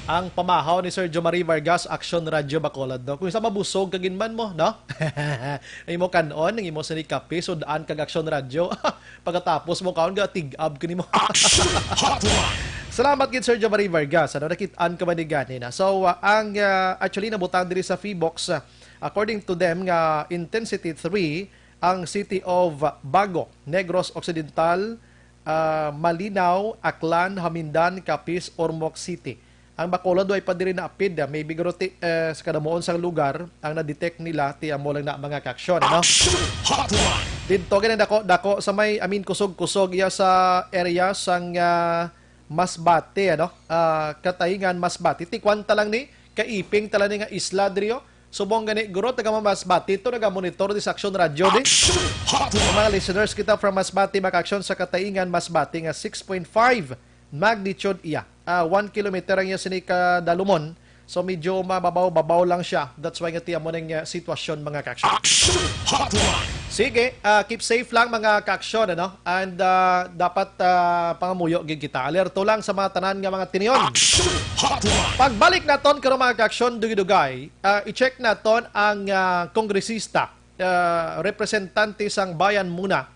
Ang pamahaw ni Sir Jomari Vargas, Action Radio Bacolod, no? Kung isa mabusog ka ginman mo, no? Ang imo kanon, ang imo sini kape, sud-an kag Action Radio. Pagkatapos mo kaon, ga tig-ab ka nimo. Salamat gid, Sir Jomari Vargas. Ano, nakit-an ka man ni gani na. So, uh, ang uh, actually nabutang diri sa Phivolcs, uh, according to them nga intensity three ang city of Bago, Negros Occidental, uh, Malinao, Aklan, Jamindan, Capiz, Ormoc City. Ang Bacolod way pa diri naapid, ah, maybe guro ti, eh, sa kadamuon sang lugar ang na-detect nila ti amo lang na mga kaaksyon, ano? Didto gani dako dako sa may, I mean, kusog-kusog iya sa area sang ah, Masbate, ano? Ah, Katayngan, Masbate. Ti kwan ta lang ni, kaiping ta lang ni nga isla diri, oh. Subong gani guro taga Masbate to nagamonitor di sa Action Radio di. Ang mga listeners kita from Masbate, mga kaaksyon sa Katayngan, Masbate nga six point five magnitude iya. Ah, one kilometer ang iya sini kadalumon. So medyo mababaw-babaw lang siya. That's why nga ti amo ning ah, sitwasyon, mga kaaksyon. Sige, ah, keep safe lang, mga kaaksyon, ano? And ah, dapat ah, pangamuyo gid kita. Alerto lang sa mga tanan nga mga tinion. Pagbalik naton karon, mga kaaksyon, dugay-dugay, ah, i-check naton ang ah, kongresista, ah, representante sang Bayan Muna.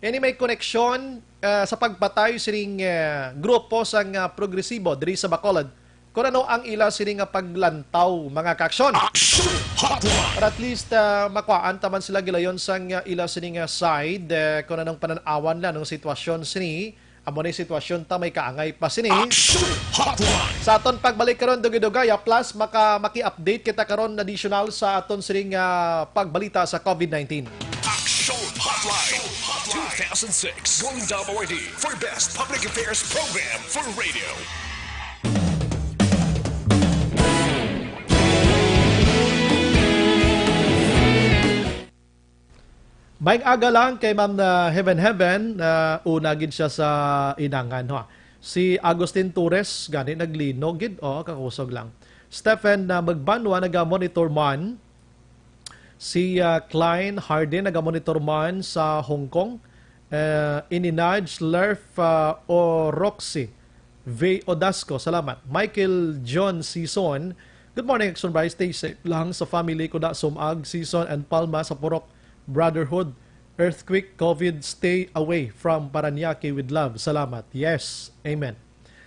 Ini may koneksyon ah, sa pagpatay sining ah, grupo sang ah, progresibo diri sa Bacolod. Kung ano ang ila sini nga paglantaw, mga kaaksyon. Para at least ah, makuhaan ta man sila gilayon sang ah, ila sini nga side, eh, kung anong panan-awan na ng sitwasyon sini. Amo ni sitwasyon ta, may kaangay pa sini. Sa aton pagbalik karon, dugay-dugay, ah, plus maka maki-update kita karon additional sa aton sining ah, pagbalita sa COVID nineteen. Action Hotline two thousand six. Golden Dub Awardee for Best Public Affairs Program for Radio. Maayong aga lang kay Ma'am na Heaven Heaven, na una gid siya sa Inangan, ha. Si Agustin Torres gani naglinog gid, oh, kakusog lang. Stephen na Magbanwa nagamonitor man. Si ah, Klein Hardin nagamonitor man sa Hong Kong. Uh, Ininaj Lerf uh, Oroxi V Odasco, salamat. Michael John Sison, good morning, Action Bray. Stay safe lang sa family ko na Sumag, Sison, and Palma sa Purok Brotherhood. Earthquake, COVID, stay away from Paranaque with love. Salamat. Yes. Amen.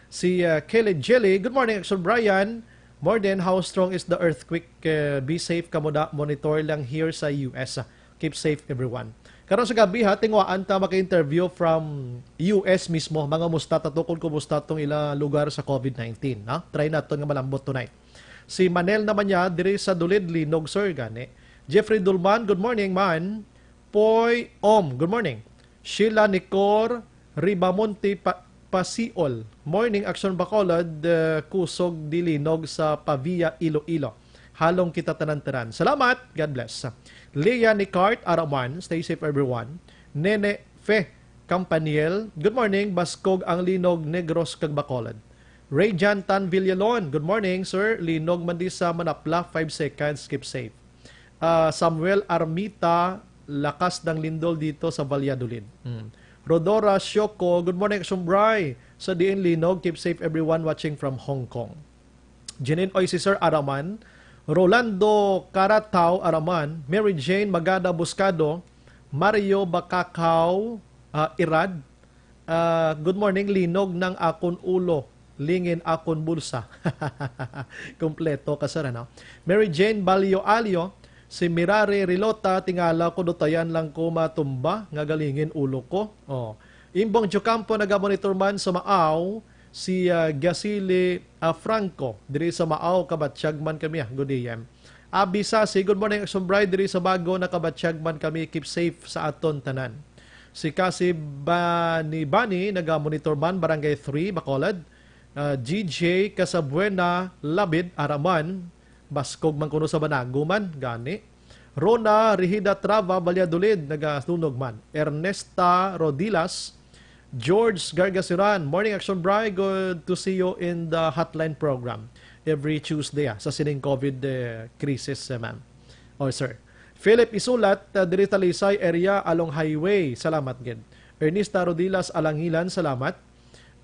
Si uh, Kelly Jelly, good morning, Action Brian. Morden, how strong is the earthquake? Uh, be safe kamo da. Monitor lang here sa U S. Keep safe, everyone. Karon sa gabi, ha, tinguhaan ta maka-interview from U S mismo. Mga musta ta to kung kumusta tong ila lugar sa COVID nineteen, ha? Try naton nga malambot tonight. Si Manel naman niya, diri sa Dulid, linog, sir, gani. Jeffrey Dulman, good morning, man. Poy Om, good morning. Sheila Nicor Ribamonte pa, Pasiol, morning, Action Bacolod, uh, kusog dilinog sa Pavia, Iloilo. Halong kita tanan-tanan. Salamat. God bless. Leah Nicart Araman, stay safe everyone. Nene Fe Campaniel, good morning. Baskog ang linog, Negros kag Bacolod. Ray Jan Tan Villalon, good morning, sir. Linog man di sa Manapla, five seconds. Keep safe. Ah, Samuel Armita, lakas ng lindol dito sa Valladolid. Mm. Rodora Sioko, good morning, Action Bray. Sa diin linog, keep safe everyone watching from Hong Kong. Jeanine Oy, si Sir Araman. Rolando Karatao Araman, Mary Jane Magada Buscado, Mario Bacacao, ah, Irad, ah, good morning, linog ng akon ulo. lingin akon bulsa. Kompleto ka, sir, ano? Mary Jane Balyo Alyo, si Mirare Rilota, tingala ko dutayan lang ko matumba, nga galingin ulo ko. Oh. Imbong Jocampo, nagamonitor man sa Maaw, si, ah, Gasili, ah, Franco, diri sa Maaw, kabatyag man kami, ah. Good A M. Abi Sasi, good morning, Action Bride, diri sa Bago, nakabatyag man kami, keep safe sa aton tanan. Si Kasi Bani Bani, nagamonitor man, Barangay three, Bacolod. Ah, G J Casabuena Labid, Araman, baskog man kuno sa Banago man, gani. Rona Rihida Trava, Valladolid, nagasunog man. Ernesta Rodilas, George Gargasiran, morning, Action Bri, good to see you in the hotline program every Tuesday, ah, sa sining COVID, eh, crisis, eh, ma'am. Oh, sir. Philip Isulat, ah, diri Talisay area along highway. Salamat gid. Ernesta Rodilas Alangilan, salamat.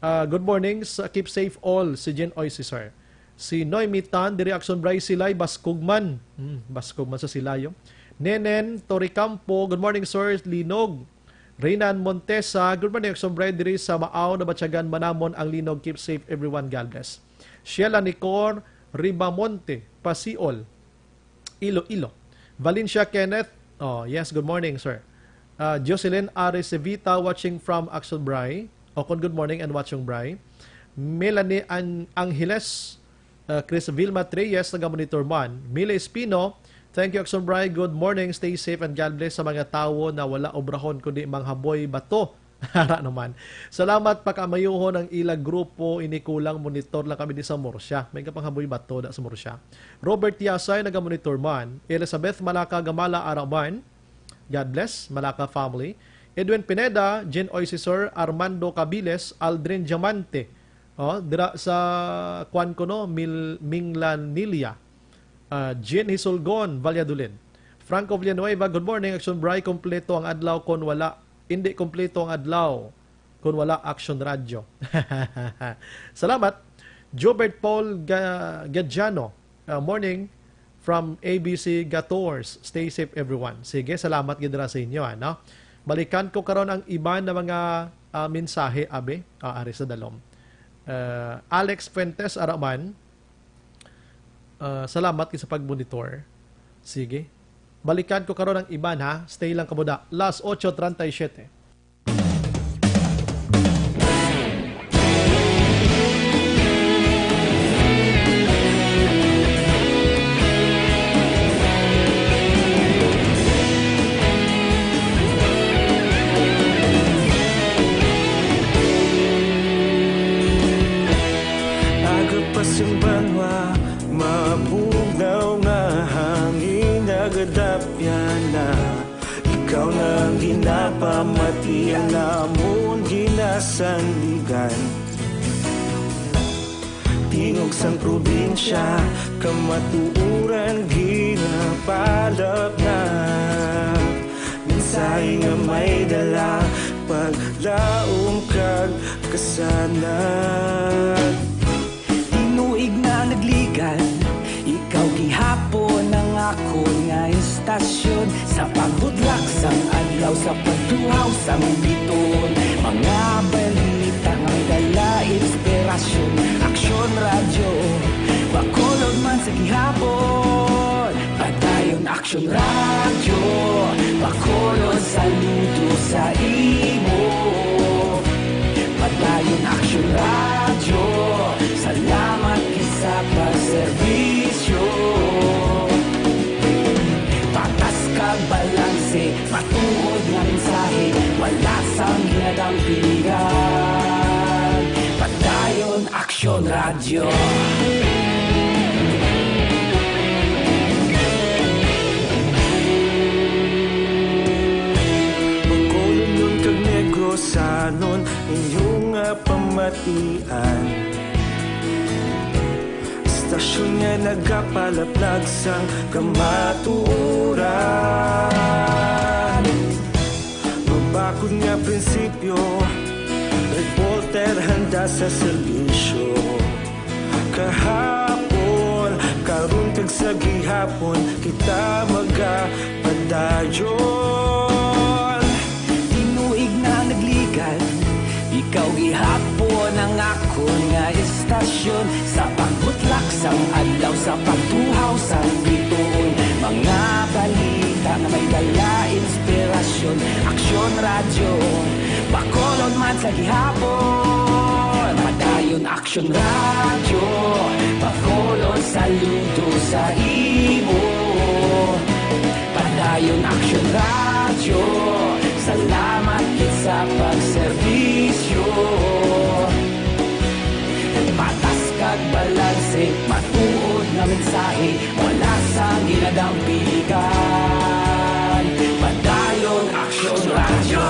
Ah, good morning. Sa, keep safe all, si Jen Oy, si sir. Si Noemi Tan, diri Action Bri, Silay, baskog man. Hmm, baskog man sa Silay, oh. Nenen Toricampo, good morning, sir. Linog. Renan Montesa, good morning, Action Bri, diri sa Maaw, nabatyagan man namon ang linog. Keep safe, everyone. God bless. Sheila Nicor Ribamonte, Pasiol. Iloilo. Valencia Kenneth. Oh, yes, good morning, sir. Uh, Jocelyn Ares Evita, watching from Action Bri. O kon good morning and watching Bri. Melanie An-, Angeles, uh, Chris Vilma Treyes, naga-monitor man. Mila Espino, thank you, Action Bri. Good morning, stay safe and God bless sa mga tawo na wala obrahon kundi manghaboy bato. Ara naman. Salamat, pakamayohon ang ila grupo, ini kulang monitor lang kami di sa Murcia. May kapanghaboy bato da sa Murcia. Robert Tiasay, naga-monitor man. Elizabeth Malaka Gamala, ara man. God bless, Malaka family. Edwin Pineda, Jen Oy, si Sir Armando Cabiles, Aldrin Diamante. Oh, dira sa kwan ko, no, Mil-, Minglanilla. Ah, Jean Hisulgon, Valladolid. Franco Villanueva, good morning. Action Bri, kompleto ang adlaw kon wala, hindi kompleto ang adlaw kon wala Action Radio. Salamat. Jobert Paul Ga-, Gadiano, ah, morning from A B C Gators. Stay safe, everyone. Sige, salamat gid ra sa inyo, ano? Balikan ko karon ang iban na mga, ah, mensahe, abi. Ah, ari sa dalom. Ah, Alex Fuentes, ara man. Ah, salamat gid sa pag-monitor. Sige. Balikan ko karon ang iban, ha. Stay lang kamo da. Las ocho treinta y siete. Aga pa sing banwa, mabugnaw nga hangin nagadapyan na. Ikaw na ang ginapamati, ang amon ginasandigan. Tingog sang probinsya, kamatuoran ginapalapnap. Mensahe nga may dala, paglaom kag kasanag. Tinuig na nagligad, ikaw gihapon ang akon nga istasyon. Sa pagbudlak sang adlaw, sa pagtuhaw sang biton, mga balita nga dala inspirasyon. Aksyon Radyo, Bacolod man sa gihapon. Padayon Aksyon Radyo, Bacolod, saludo sa imo. Padayon Aksyon Radyo, salamat gid sa pagserbisyo. Patas kag balanse, matuod nga mensahe, wala sang ginadampigan. Padayon Aksyon Radyo. Bacolodnon kag Negrosanon, inyo nga pamatian. Istasyon nga nagapalaplag sang kamatuoran. Mabakod nga prinsipyo, reporter handa sa serbisyo. Kahapon, karon kag sa gihapon, kita magapadayon. Tinuig na nagligad, ikaw gihapon ang akon nga istasyon. Sa pagbutlak sang adlaw, sa pagtuhaw sang bituon, mga balita nga may dala inspirasyon. Aksyon Radyo, Bacolod man sa gihapon. Padayon Aksyon Radyo, Bacolod, saludo sa imo. Padayon Aksyon Radyo, salamat gid sa pagserbisyo. Patas kag balanse, matuod nga mensahe, wala sang ginadampigan. Padayon Aksyon Radyo.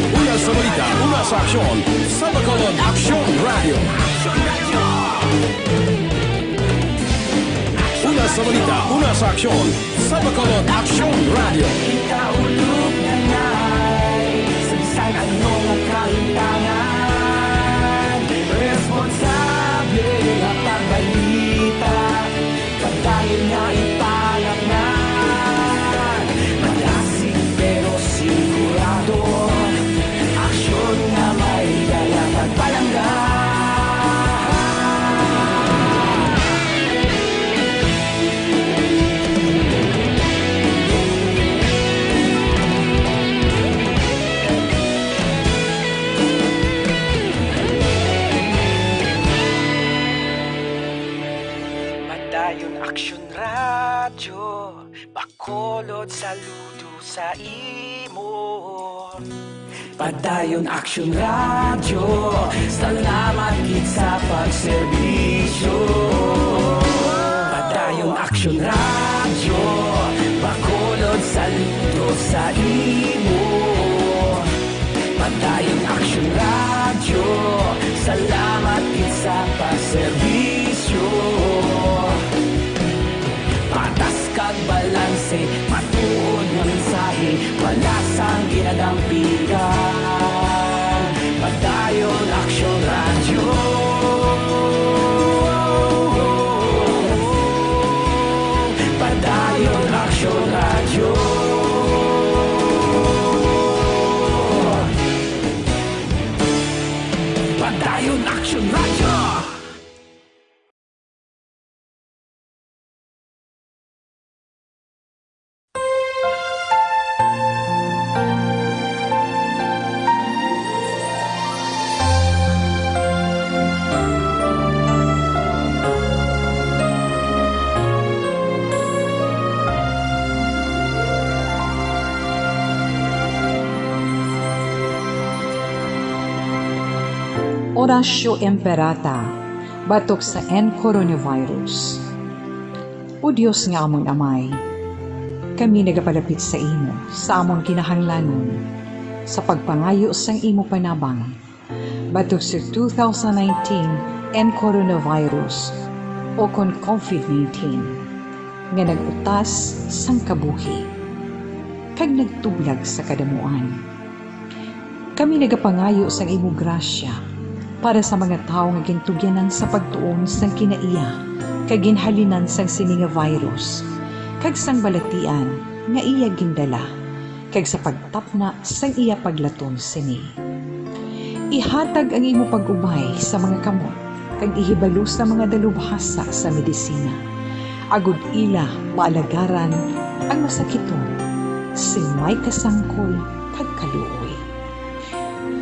Una sa balita, una sa aksyon, sa Bacolod Aksyon Radyo. Una sa balita, una sa aksyon, sa Bacolod Aksyon Radyo. Ikaulog na ngay, sa bisan ano nga kahintangan, responsable nga pagbalita, padayon nga ipalaknag, malasig pero sigurado, aksyon nga may dala kag palangga. Padayon Aksyon Radyo, Bacolod, saludo sa imo. Padayon Aksyon Radyo, salamat gid sa pagserbisyo. Padayon Aksyon Radyo, Bacolod, saludo sa imo. Padayon Aksyon Radyo, salamat gid sa pagserbisyo. Patas kag balanse, matuod nga mensahe, wala sang ginadampigan. Padayon Aksyon Radyo. Padayon Aksyon Radyo. Padayon Aksyon Radyo. Oratio Imperata, batok sa N coronavirus. O Dios nga amon Amay, kami nagapalapit sa imo sa amon kinahanglanon sa pagpangayo sang imo panabang batok sa two thousand nineteen N coronavirus, o kon covid nineteen, nga nag-utas sang kabuhi kag nagtublag sa kadamuan. Kami nagapangayo sang imo grasya para sa mga tawo nga gintugyanan sa pagtuon sang kinaiya kag ginhalinan sang sini nga virus kag sang balatian nga iya gindala, kag sa pagtapna sang iya paglaton sini. Ihatag ang imo pag-ubay sa mga kamot kag ihibalo sa mga dalubhasa sa medisina, agod ila maalagaran ang masakiton sing may kasangkol kag kaluoy.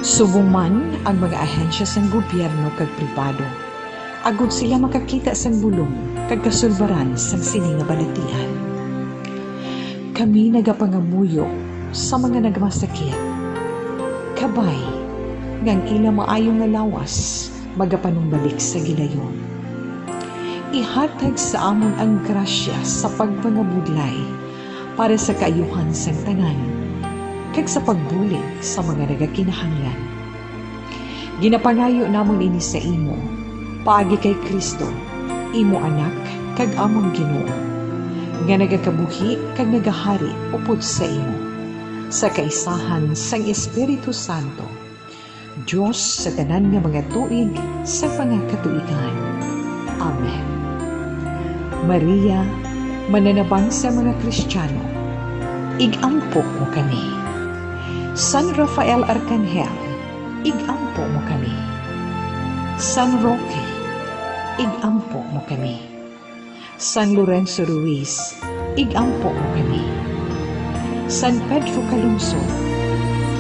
Subong man ang mga ahensya sang gobyerno kag pribado, agod sila makakita sang bulong kag kasulbaran sang sini nga balatian. Kami nagapangamuyo sa mga nagmasakit, kabay nga ang ila maayo nga lawas magapanumbalik sa gilayon. Ihatag sa amon ang grasya sa pagpangabudlay para sa kaayuhan sang tanan, kag sa pagbulig sa mga nagakinahanglan. Ginapangayo namon ini sa imo, paagi kay Cristo, imo Anak kag amon Ginoo, nga nagakabuhi kag nagahari upod sa imo, sa kaisahan sang Espiritu Santo, Dios sa tanan nga mga tuig sa mga katuigan. Amen. Maria, mananabang sa mga Kristiyano, ig-ampo mo kami. San Rafael Arkanghel, ig-ampo Igampo mo kami. San Roque, igampo mo kami. San Lorenzo Ruiz, igampo mo kami. San Pedro Calungsod,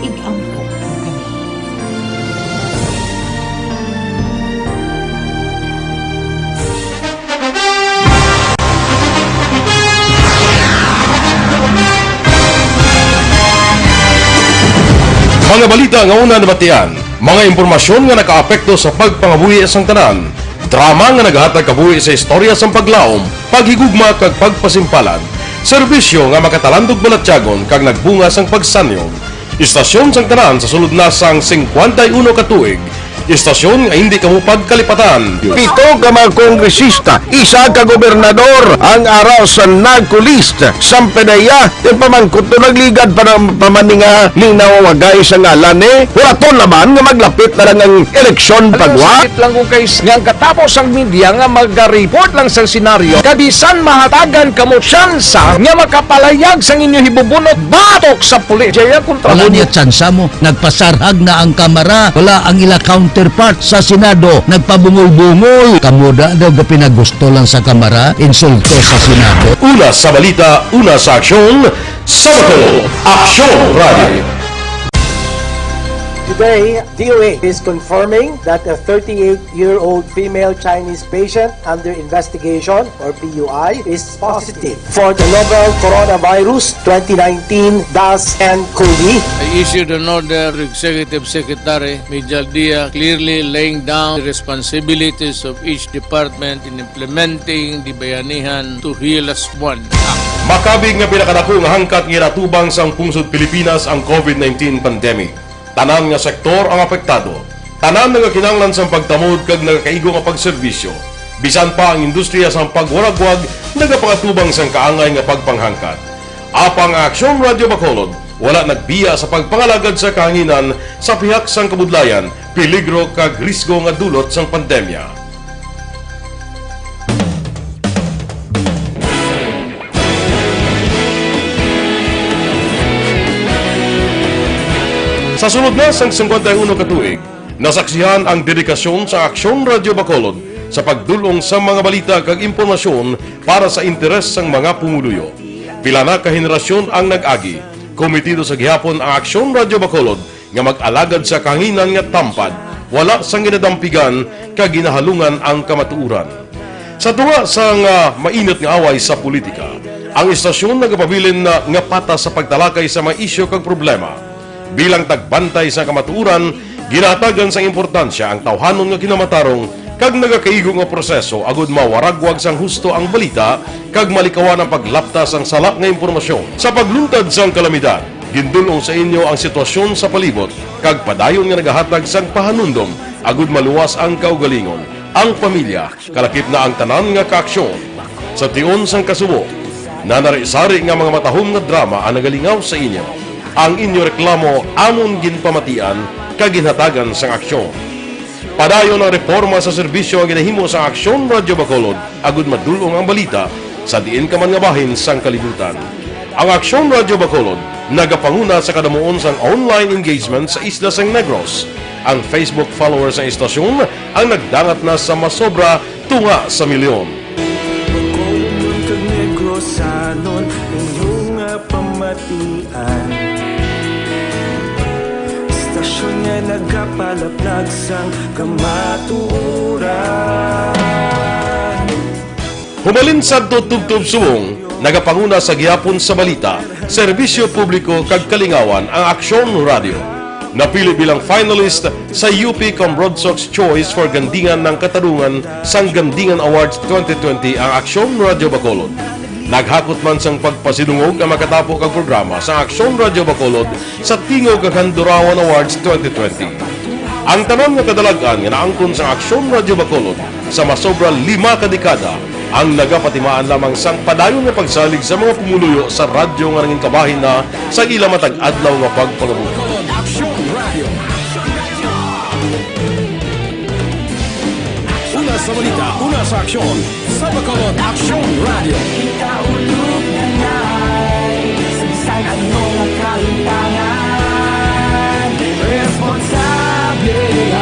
igampo mo kami. Mga balita nga una nabatian, mga impormasyon nga nakaapekto sa pagpangabuhi sang tanan, drama nga nagahatag kabuhi sa istorya sang paglaom, paghigugma kag pagpasimpalan, serbisyo nga makatalandog balatyagon kag nagbunga sang pagsanyog. Istasyon sang tanan sa sulod na sang singkwenta y uno ka tuig, istasyon nga indi kamo pagkalipatan. Pito ka mga kongresista, isa ka gobernador ang ara sa NARCO list. Sampanaya, ti pamangkot to nagligad pa na, pa man ni nga linaw wagay sa ngalan ni. Wala to naman nga maglapit na lang ang eleksyon Alam mo, pagwa. Sakit lang kung kay nga ang katapos ang media nga maga-report lang sa senaryo, kabisan mahatagan kamo tsansa nga makapalayag sang inyo hibubunot batok sa pulis. Jaya kontra Wala mo. Niya tsansa mo. Nagpasarhag na ang Kamara. Wala ang ila counterpart sa Senado. Nagpabungol-bungol. Kamo da daw gapinagusto lang sa Kamara. Insulto sa Senado. Una sa balita, una sa aksyon, Sabado, Aksyon Radio. Today, D O A is confirming that a thirty-eight-year-old female Chinese patient under investigation, or P U I, is positive for the novel coronavirus twenty nineteen dash N cov. I issued an order to Executive Secretary Mijal Dia, clearly laying down the responsibilities of each department in implementing the Bayanihan to Heal As One Act. Makabig nga pinakadako nga hangkat nga ginatubang sang pungsod Pilipinas ang covid nineteen pandemic. Tanan nga sektor ang apektado. Tanan nagakinahanglan sang pagtamod kag nagakaigo nga pagserbisyo. Bisan pa ang industriya sang pagwaragwag nagapangatubang sang kaangay nga pagpanghangkat. Apang ang Aksyon Radio Bacolod wala nagbiya sa pagpangalagad sa kahanginan sa pihak sang kabudlayan, peligro kag risgo nga dulot sang pandemya. Sa sulod na sang singkwenta y uno ka tuig, nasaksihan ang dedikasyon sa Aksyon Radio Bacolod sa pagdul-ong sa mga balita kag impormasyon para sa interes sang mga pumuluyo. Pila na ka henerasyon ang nag-agi. Komitido sa gihapon ang Aksyon Radio Bacolod nga mag-alagad sa kahanginan nga tampad, wala sang ginadampigan kag ginahalungan ang kamatuoran. Sa tunga sang, ah, mainit nga away sa politika, ang istasyon nagapabilin na nga patas sa pagtalakay sa mga isyu kag problema. Bilang tagbantay sa kamatuoran, ginahatagan sang importansya ang tawhanon nga kinamatarong kag nagakaigo nga proseso agud mawaragwag sang husto ang balita kag malikawan ang paglapta sang sala nga impormasyon. Sa pagluntad sang kalamidad, gindul-ong sa inyo ang sitwasyon sa palibot kag padayon nga nagahatag sang pahanumdom agud maluwas ang kaugalingon, ang pamilya, kalakip na ang tanan nga kaaksyon. Sa tion sang kasubo, nanari-sari nga mga matahom nga drama ang nagalingaw sa inyo. Ang inyo reklamo amon ginpamatian kag ginhatagan sang aksyon. Padayon ang reporma sa serbisyo nga ginahimo sang Aksyon Radio Bacolod agud madul-ong ang balita sa diin ka man nga bahin sang kalibutan. Ang Aksyon Radio Bacolod nagapanguna sa kadamuon sang online engagement sa isla sang Negros. Ang Facebook followers sang istasyon ang nagdangat na sa masobra tunga sa milyon. Bacolodnon kag Negrosanon, inyo nga pamatian. Istasyon nga nagapalaplag sang kamatuoran. Hubalin sadto tubtob subong, nagapanguna sa gihapon sa balita, serbisyo publiko kag kalingawan ang Aksyon Radio. Napili bilang finalist sa U P Cambrodsoc's Choice for Gandingan ng Katarungan sang Gandingan Awards twenty twenty ang Aksyon Radio Bacolod. Naghakot man sang pagpasidungog ang makatapo kag programa sa Aksyon Radio Bacolod sa Tingog kag Handurawan Awards twenty twenty. Ang tanan nga kadalag-an nga naangkon sang Aksyon Radio Bacolod sa masobra lima ka dekada ang nagapatimaan lamang sang padayon nga pagsalig sa mga pumuluyo sa radyo nga nangin kabahin na sa ila matag adlaw nga pagpangabuhi. Aksyon Radio. Una sa balita, una sa aksyon, sa Bacolod Aksyon Radio. Kita ulog na nai, sa bisan ano nga kalimtangan, responsable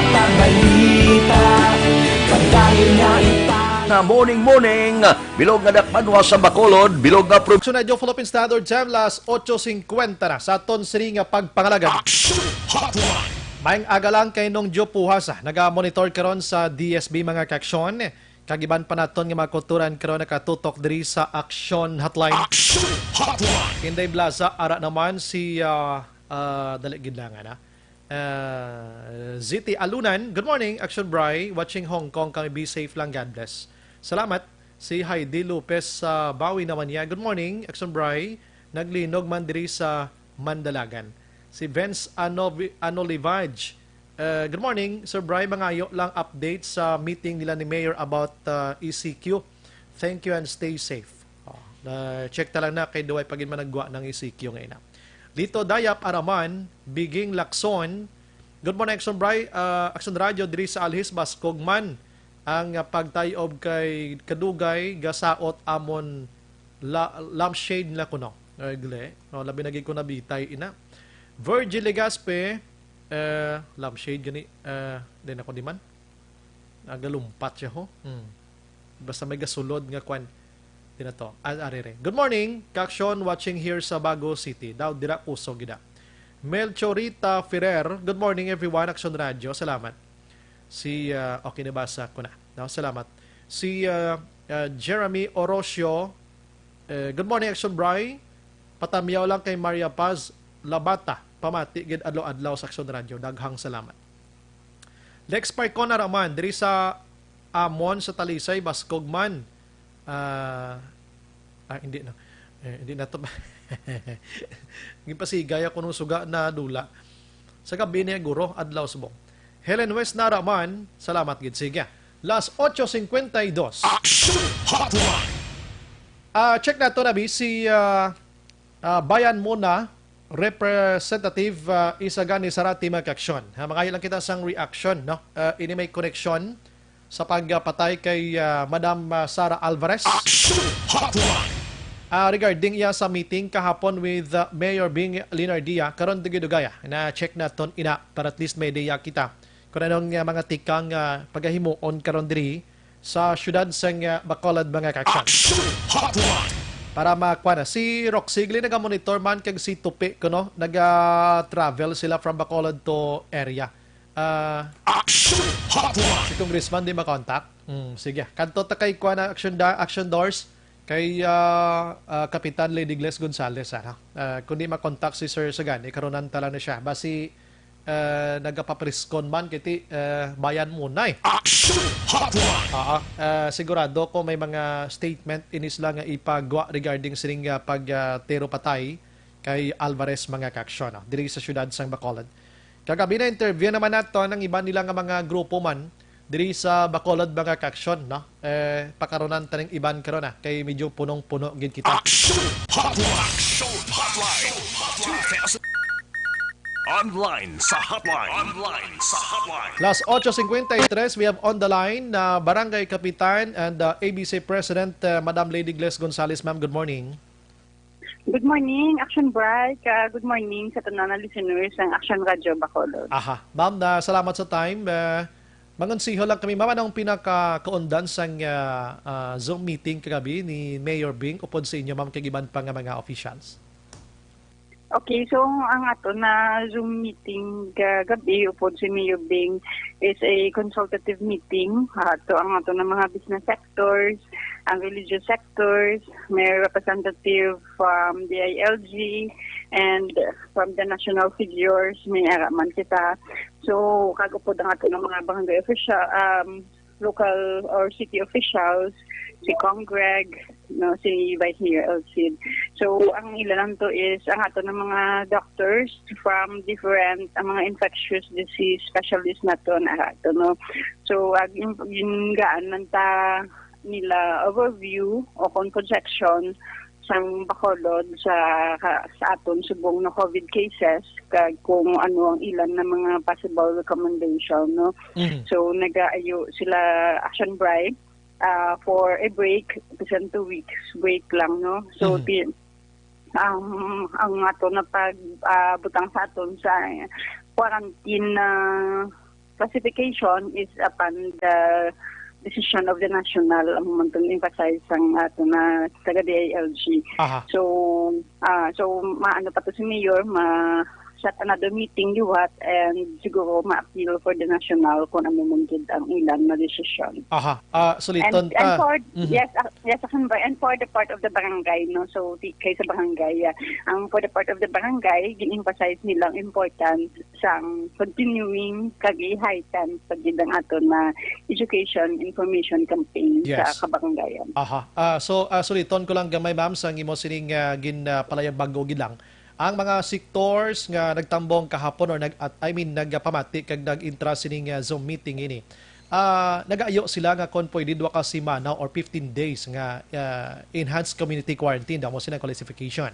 Morning, morning. Bilog nga dakbanwa sa Bacolod, bilog nga prob- Aksyon Radio Philippine Standard Time, las otso cincuenta na sa aton sini nga pagpangalagad. Action Hotline. Maayong aga lang kay Nong Joe Puhas, ah, naga-monitor karon sa D S B, mga kaaksyon. Kag iban pa naton nga mga kulturan karon nakatutok diri sa Action Hotline. Action Hotline. Inday Blaza, ara naman si, ah, ah, dali gid lang, ana. Ah, Z T Alunan, good morning, Action Bri. Watching Hong Kong kami, be safe lang, God bless. Salamat. Si Heidi Lopez sa Bawi naman niya, good morning, Action Bri. Naglinog man diri sa Mandalagan. Si Vince Anovi-, Anolivage, ah, good morning, Sir Bri. Mangayo lang update sa meeting nila ni Mayor about, ah, E C Q. Thank you and stay safe. Oh, na-check ta lang na kay duway pa gid managwa ng E C Q nga ina. Lito Dayap Araman, Biging Lakson. Good morning, Action Bri-, ah, Action Radio diri sa Alhis, baskog man ang, ah, pagtayob kay kadugay gasaot amon la-, lampshade na kuno. Ay, gle. Oh, labi na gid ko nabitay ina. Virgil Legaspi, eh, lampshade gani, eh, din ako di man. Nagalumpat siya, ho. Hmm. Basta may gasulod nga kwan. Di na to. Ah, arere. Good morning, Kakshon, watching here sa Bago City. Daw, dira kuso gida. Melchorita Ferrer, good morning, everyone. Action Radio, salamat. Si, ah, okay, nabasa ko na. No, salamat. Si, ah, ah, Jeremy Orocio, eh, good morning, Action Bri. Patamyaw lang kay Maria Paz Labata. Pamati gid adlaw-adlaw sa Action Radio. Daghang salamat. Lex Parcon Araman, diri sa Amon sa Talisay, baskog man. Ah, ah, hindi na. Eh, hindi na to. Gipasigay ako nung suga na dula. Sa gabi niya, guro, adlaw subong. Helen West Naraman, salamat gid. Sige. Las otso cincuenta y dos. Action Hotline. Ah, check nato na bi si, ah, ah, Bayan Muna, Representative, ah, Isagani Sarati, mga kaaksyon. Ha, mangayo lang kita sang reaction, no? Ah, ini may koneksyon sa pagpatay kay, ah, Madam, ah, Sara Alvarez. Action Hotline. Ah, regarding iya sa meeting kahapon with, ah, Mayor Bing Linardia, karon dugay-dugaya. Na-check naton ina para at least may ideya kita kung anong, ah, mga tikang, ah, pagahimuon karon diri sa siyudad sang, ah, Bacolod, mga kaaksyon. Action Hotline. Para makuha na. Si Roxy Glenn naga-monitor man kag si Tupi kuno, naga-travel sila from Bacolod to area. Ah, Action Hotline. Si Congressman di makontak. Hmm, sige. Kadto ta kay kuha na Action Da-, Action Doors kay, ah, ah, Kapitan Lady Gles Gonzales, ano? Ah, kung di makontak si Sir Sagani, karunan ta lang na siya. Basi, ah, nagapapriskon man kiti, ah, Bayan Muna, eh. Action Hotline. Oo. Ah, sigurado ko may mga statement inis lang nga ipagwa regarding sining, ah, pag, ah, tiro patay kay Alvarez, mga kaaksyon, no? Diri sa siyudad sang Bacolod. Kagabi na interview naman nato ang iban nila nga mga grupo man diri sa Bacolod, mga kaaksyon, no? Eh, pakarunan taning iban karon, ah, kay medyo punong-puno gid kita. Action Hotline. Action Hotline. Online sa hotline. Online sa hotline. Las otso cincuenta y tres, we have on the line na Barangay Kapitan and, uh, A B C President, uh, Madam Lady Gles Gonzales. Ma'am, good morning. Good morning, Action Bright. Uh, good morning sa tanan nga listeners ng Action Radio Bacolod. Aha. Ma'am, na salamat sa time. Uh, mangonseho lang kami, ma'am, anong pinakakaundan sang, uh, uh, Zoom meeting kagabi ni Mayor Bing upod sa inyo, ma'am, kag iban pa nga mga officials? Okay, so ang ato na Zoom meeting kagabi upod si Mayor Bing is a consultative meeting. Ato ang ato na mga business sectors, ang religious sectors, may representative from D I L G and from the national figures, may ara man kita. So, kag upod ang ato ng mga barangay official, um, local or city officials, si Cong Greg, no, si Vice Mayor Elcid. So, ang ila lang to is, ang ato ng mga doctors from different, ang mga infectious disease specialist nato na ato, no. So, ag-, yung, yung gaan man ta nila overview o kung projection sang Bacolod sa, ka-, sa aton subong na COVID cases, kag kung ano ang ilan na mga possible recommendation, no? Mhm. So, nagaayo sila, Action Bright, ah, for a break, bisan two weeks break lang, no? So, Mhm. ti-, um, ang ato na pag, ah, butang sa aton sa quarantine na classification is upon the decision of the national, ang man itong emphasize sang ato na taga D I L G. Aha. So, ah, so maano pa to si Mayor, ma set another meeting liwat and siguro ma-appeal for the national kung ano man gid ang ilang na desisyon. Aha. Ah, suliton And, and ta. for, Mhm. yes, ah, yes, Action Boy, and for the part of the barangay, no? So, ti-, kay sa barangay, ah, ang for the part of the barangay, gin-emphasize nila ang importance sang continuing kag i-heighten pa gid ang ato na education, information campaign sa Yes. kabarangayan. Aha. Ah, so, ah, suliton ko lang gamay, ma'am, sa imo sining, ah, gin, ah, palayag bago gid lang. Ang mga sectors nga nagtambong kahapon or nag-, at, I mean, nagpamati kag nag-intra sining, ah, Zoom meeting ini, ah, nagaayo sila nga kon pwede duha ka semana or fifteen days nga, ah, enhanced community quarantine, damo sila classification.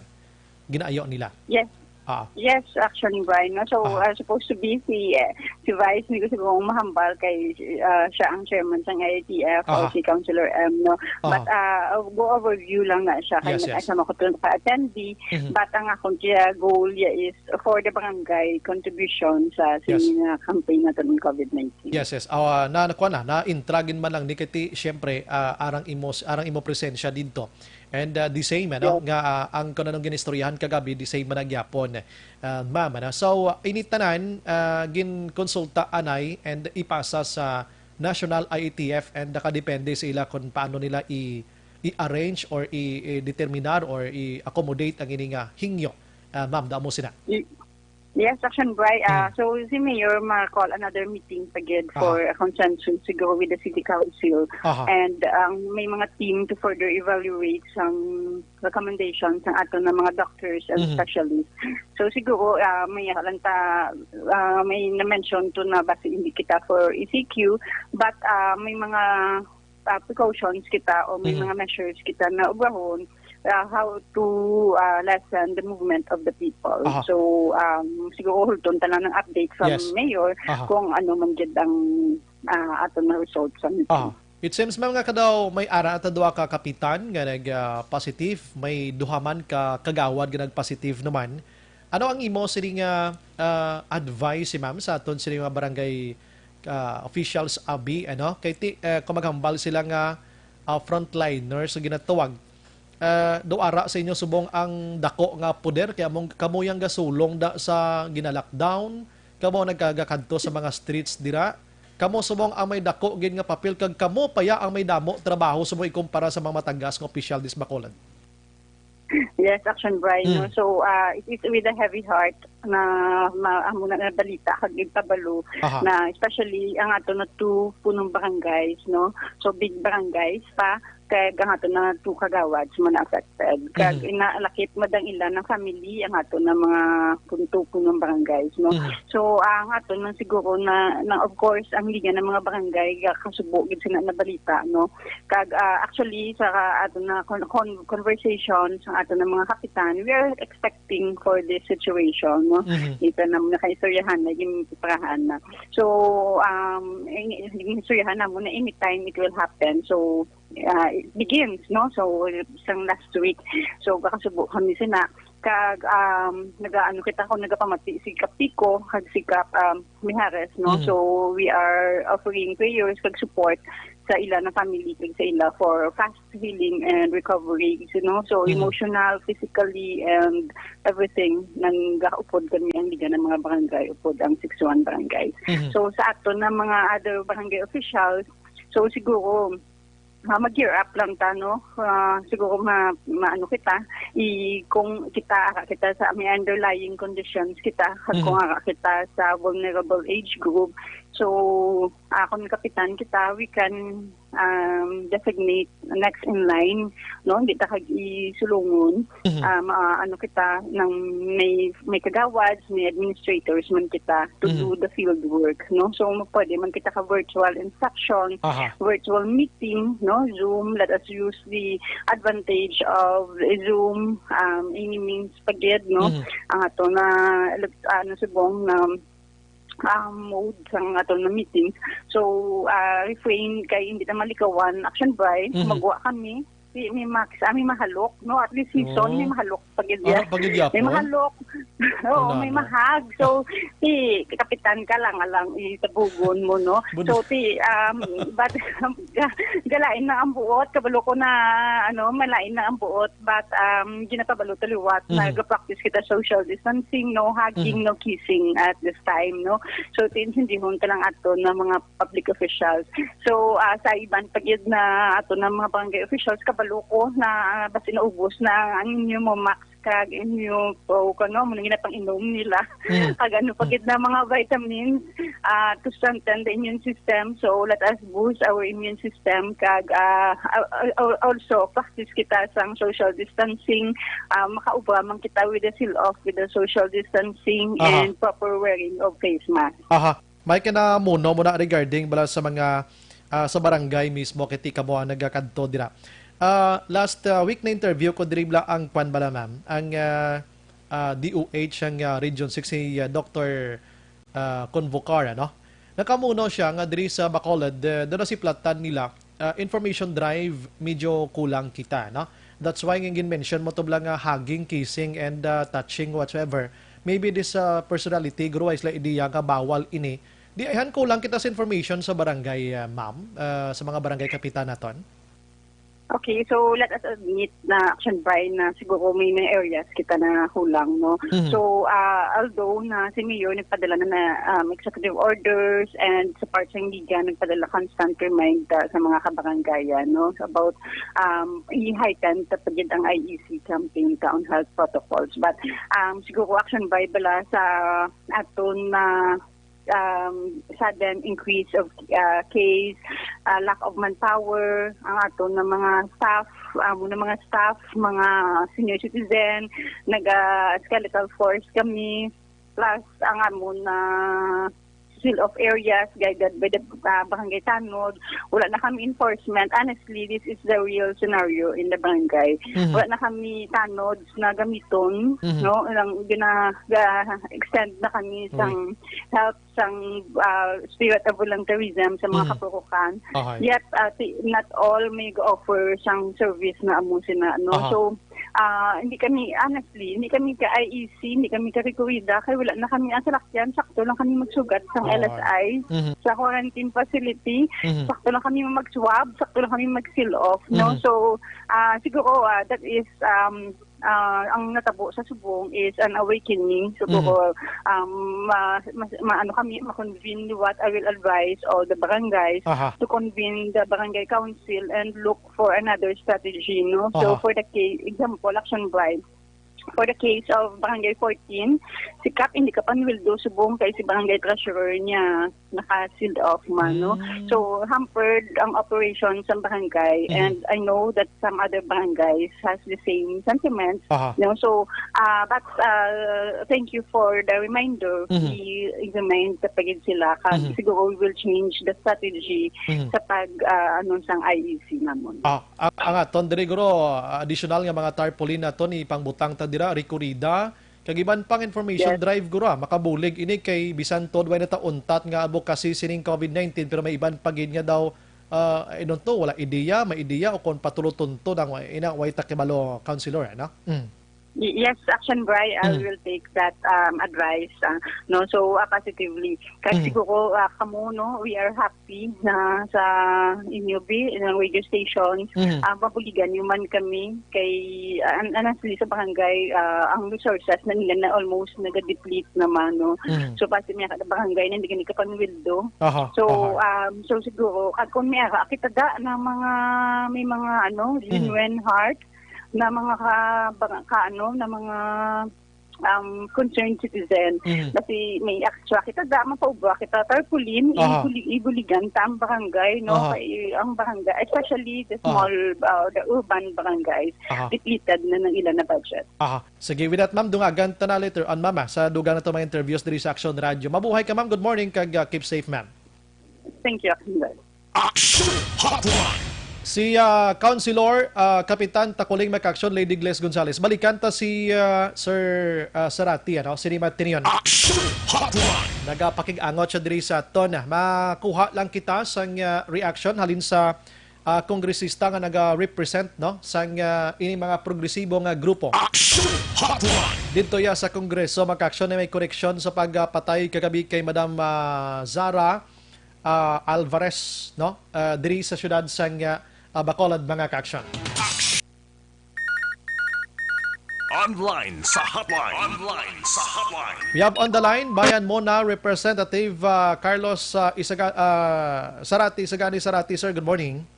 Ginaayo nila. Yes. Ah. Yes, Action Boy, no? So, Ah. uh, supposed to be si, eh, si Vice, hindi ko siguro mahambal kay, uh, siya ang chairman sa I I T F o Aha. si Councilor M, no? But, Aha. uh, go overview lang na siya. Kay Yes, nag-, yes. siya makutulong sa attendee. Mhm. But ang akong kaya goal niya is for the barangay contribution sa Yes. sini nga campaign naton ng covid nineteen. Yes, yes. Ah, na, nakuha na, na-intragin man lang ni kay ti, siyempre, ah, arang imo, arang imo presensya dito. And, ah, the same, ano, Yes. nga, ah, ang kung anong ginistoryahan kagabi, the same man ang gyapon, ah, ma'am, ano. So, ah, ini tanan, ah, ginkonsulta anay and ipasa sa National I A T F and nakadepende sa ila kung paano nila i-, i-arrange or i-, i-determinar or i-accommodate ang ini nga hingyo. Ah, ma'am, damo sina. Y-, yes, Action Bri. Ah, Mm. so, si Mayor ma-call another meeting pa gid Aha. for a consensus siguro with the City Council. Aha. And, um, may mga team to further evaluate sang recommendations sang ato na mga doctors and Mhm. specialists. So, siguro, ah, may lang ta, ah, may na-mention to na basi hindi kita for E C Q, but, ah, may mga, ah, precautions kita o may Mhm. mga measures kita na ubrahon, ah, how to, ah, lessen the movement of the people. Aha. So, um, siguro hulton ta lang ng update from Yes. Mayor Aha. kung ano man gid ang, ah, ato na result sa meeting. Aha. It seems, ma'am, nga kadaw may ara ata duha ka kapitan nga nag, ah, positive, may duha man ka kagawad nga nag-positive naman. Ano ang imo sini nga, ah, advice, si ma'am, sa aton sini nga barangay, ah, officials, abi, ano? Kay ti, eh, kung maghambal sila nga, ah, frontliners nga ginatawag, ah, daw ara sa inyo subong ang dako nga poder, kay among kamo yang gasulong da sa gina-lockdown, kamo nagkagakadto sa mga streets dira, kamo subong ang may dako gid nga papel, kag kamo pa ya ang may damo trabaho subong ikumpara sa mga matagas nga opisyal dis Bacolod. Yes, Action Brian, no? Mm. So, ah, it is with a heavy heart na ma-, amo na nabalita kag ipabalo Aha. na especially ang ato na two punong barangays, no? So, big barangays pa, kag ang ato na two kagawad sa mga affected. Kag Mhm. ina-, lakip madang ila ng family ang ato na mga punto punong barangays, no? Mhm. So, ang ato na siguro na, na, of course, ang linya ng mga barangay, ga-, kasubo gid sila nabalita, no? Kag, ah, actually, sa ato na con-, con-, conversation sa ato na mga kapitan, we are expecting for this situation, no? Mhm. Ito na, nakaistoryahan na, ginpiparahan na. So, um, in-, ginsuyahan na mo na anytime it will happen. So, ah, it begins, no? So, sang last week. So, kakasubo kami sina. Kag, um, nagaano kita kung nagapamati si Kapico, kag si Kap, um, Mijares, no? Mhm. So, we are offering prayers kag support sa ila na family, kag sa ila for fast healing and recovery, you know? So, Mhm. emotional, physically, and everything, nang gaupod kami ang Liga ng mga Barangay, upod ang sixty-one barangay. Mhm. So, sa ato na mga other barangay officials, so, siguro, ah, mag-gear up lang ta, no? Ah, siguro ma-, maano kita, i-, kung kita, ara kita sa may underlying conditions kita, kag kung Mhm. ara kita sa vulnerable age group. So, ah, kung kapitan kita, we can, um, designate next in line, no? Hindi ta kag isulungon. Mhm. Ah, ma-, ano kita, nang may, may kagawad, may administrators man kita to Mhm. do the field work, no? So, pwede man kita ka virtual instruction, Aha. virtual meeting, no? Zoom, let us use the advantage of Zoom, um, any means pa gid, no? Mhm. Ang ato na elect-, ano, subong na, um, mode sang ato na meeting. So, ah, refrain kay hindi na malikawan. Action Bri, Mhm. magwa kami. Di, may max, ah, may mahalok, no? At least season, may Oh. mahalok pa gid Ano ya. pa gid May yapon? mahalok. Oo, may mahag. So, ti, kapitan ka lang, alang itabugon mo, no? So, ti, um, but, ga-, galain na ang buot, kabalo ko na, ano, malain na ang buot, but, um, ginapabalo ta liwat, nag-practice kita social distancing, no hugging, no kissing at this time, no? So, ti, intindihon ka lang ato na mga public officials. So, ah, sa iban pa gyud na ato na mga barangay officials, kabalo ko na, ah, basi naubos na ang inyo mo mask kag inyo po, kano, mo na ginapang-inom nila. Kag ano pa gid na mga vitamins, ah, to strengthen the immune system. So, let us boost our immune system. Kag, ah, al-, al-, also, practice kita sang social distancing. Ah, makaubra man kita with the seal off, with the social distancing and proper wearing of face mask. Aha. May kinamuno mo na regarding bala sa mga, ah, sa barangay mismo, kay ti kamo ang nagakadto dira. Ah, last, ah, week na interview ko diri bala ang kwan bala, ma'am, ang, ah, ah, D O H, ang, ah, Region six, si, ah, Doctor, ah, Convocar, ano? Nakamuno siya nga diri sa Bacolod, eh, doon na si platan nila, ah, information drive, medyo kulang kita, no? That's why nga gin-mention mo to bala nga hugging, kissing, and, ah, touching, whatsoever. Maybe this, ah, personality, guro, ay sila ideya nga bawal ini. Di ayhan kulang kita sa information sa barangay, ah, ma'am, ah, sa mga barangay kapitan naton. Okay, so let us admit na action by na siguro may mga areas kita na kulang, no? So, ah, although na si Mayor nagpadala na, na, um, executive orders and sa part sang Liga nagpadala constant remind, ah, sa mga kabarangayan, no? About, um, i-heighten ta pa gid ang I E C campaign ta on health protocols. But, um, siguro action by bala sa aton na um, sudden increase of, uh, case, uh, lack of manpower, ang aton na mga staff, amo na mga staff, mga senior citizen, naga-skeletal force kami, plus ang amo na seal of areas guided by the, uh, barangay tanod. Wala na kami enforcement. Honestly, this is the real scenario in the barangay. Wala na kami tanods na gamiton, no? Ilang gina-, ga-extend na kami sang help sang, ah, spirit of volunteerism sa mga kapurukan. Yet, ah, si, not all may offer sang service na amo sina, no? So, ah, hindi kami, honestly, hindi kami ka I E C, hindi kami ka Recorrida, kay wala na kami ang salakyan, sakto lang kami magsugat sang L S I, sa quarantine facility, sakto lang kami mag-swab, sakto lang kami mag-seal off, no? So, ah, siguro, ah, that is, um, ah, ang natabo sa subong is an awakening. Siguro, um, ma-, mas-, ma-, ano kami, ma-convene what I will advise all the barangays to convene the barangay council and look for another strategy, no? So, for the case, example, action by, for the case of Barangay fourteen, si Kap hindi ka panwildo subong kay si barangay treasurer niya naka-sealed off man, no? So, hampered ang operation sa barangay, and I know that some other barangays has the same sentiments, no? So, ah, but, ah, thank you for the reminder. We remind ta pa gid sila, kag siguro we will change the strategy sa pag, ah, ano, sang I E C namon. Ah, ang, ang aton diri, guro, additional nga mga tarpaulin naton ipangbutang ta dira, Recorrida, kag iban pang information drive, guro, ah, makabulig ini kay bisan tuod way na ta untat nga advocacy sining COVID nineteen, pero may iban pa gid nga daw, ah, I don't know, wala ideya, may ideya, o kon patuloton to nang way, ina, way ta kibalo, Councilor, ano? Mm. Y-, yes, Action Bry, I will take that, um, advice, ah, no? So, ah, positively. Kag siguro, ah, kamo, no, we are happy na sa inyo, bi, ng radio stations, ah, mabuligan nyo man kami kay, ah, an-, honestly, sa barangay, ah, ang resources na nila na almost nagadeplete naman, no? So, basi may kada barangay na hindi gani kapanwildo. So, um, so siguro, kag kung may ara, kita da na mga, may mga, ano, genuine heart, na mga ka, bang-, ka, ano, na mga, um, concerned citizen. Kasi may extra kita da, mapaubra kita tarpaulin, ibuli-, ibuligan ta ang barangay, no? Kay ang barangay, especially the small, uh, the urban barangays, depleted na ng ilan na budget. Aha. Sige, with that, ma'am, dungagan ta na later on, ma'am, ah, sa dugang na to mga interviews diri sa Action Radio. Mabuhay ka, ma'am. Good morning, kag, ah, keep safe, ma'am. Thank you, Action Bry. Action Hotline. Si, ah, Councilor, ah, Kapitan Takuling Makaksyon, Lady Gles Gonzales. Balikan ta si, ah, Sir, ah, Sarati, ano? Si Rima Tinion. Action Hotline. Nagapakig-angot siya diri sa aton. Makuha lang kita sang, ah, reaction halin sa, ah, kongresista nga naga-represent, no, sang, ah, ini mga progresibo nga grupo. Action Hotline. Didto ya sa Kongreso, mga ka-aksyon, may koreksyon sa pagpatay kagabi kay Madam, ah, Zara, ah, Alvarez, no? Ah, diri sa siyudad sang, ah, ah, Bacolod, mga ka-aksyon. Online sa hotline. Online sa hotline. We have on the line, Bayan Mona Representative, ah, Carlos, ah, Isaga-, ah, Sarati, Isagani Sarati. Sir, good morning.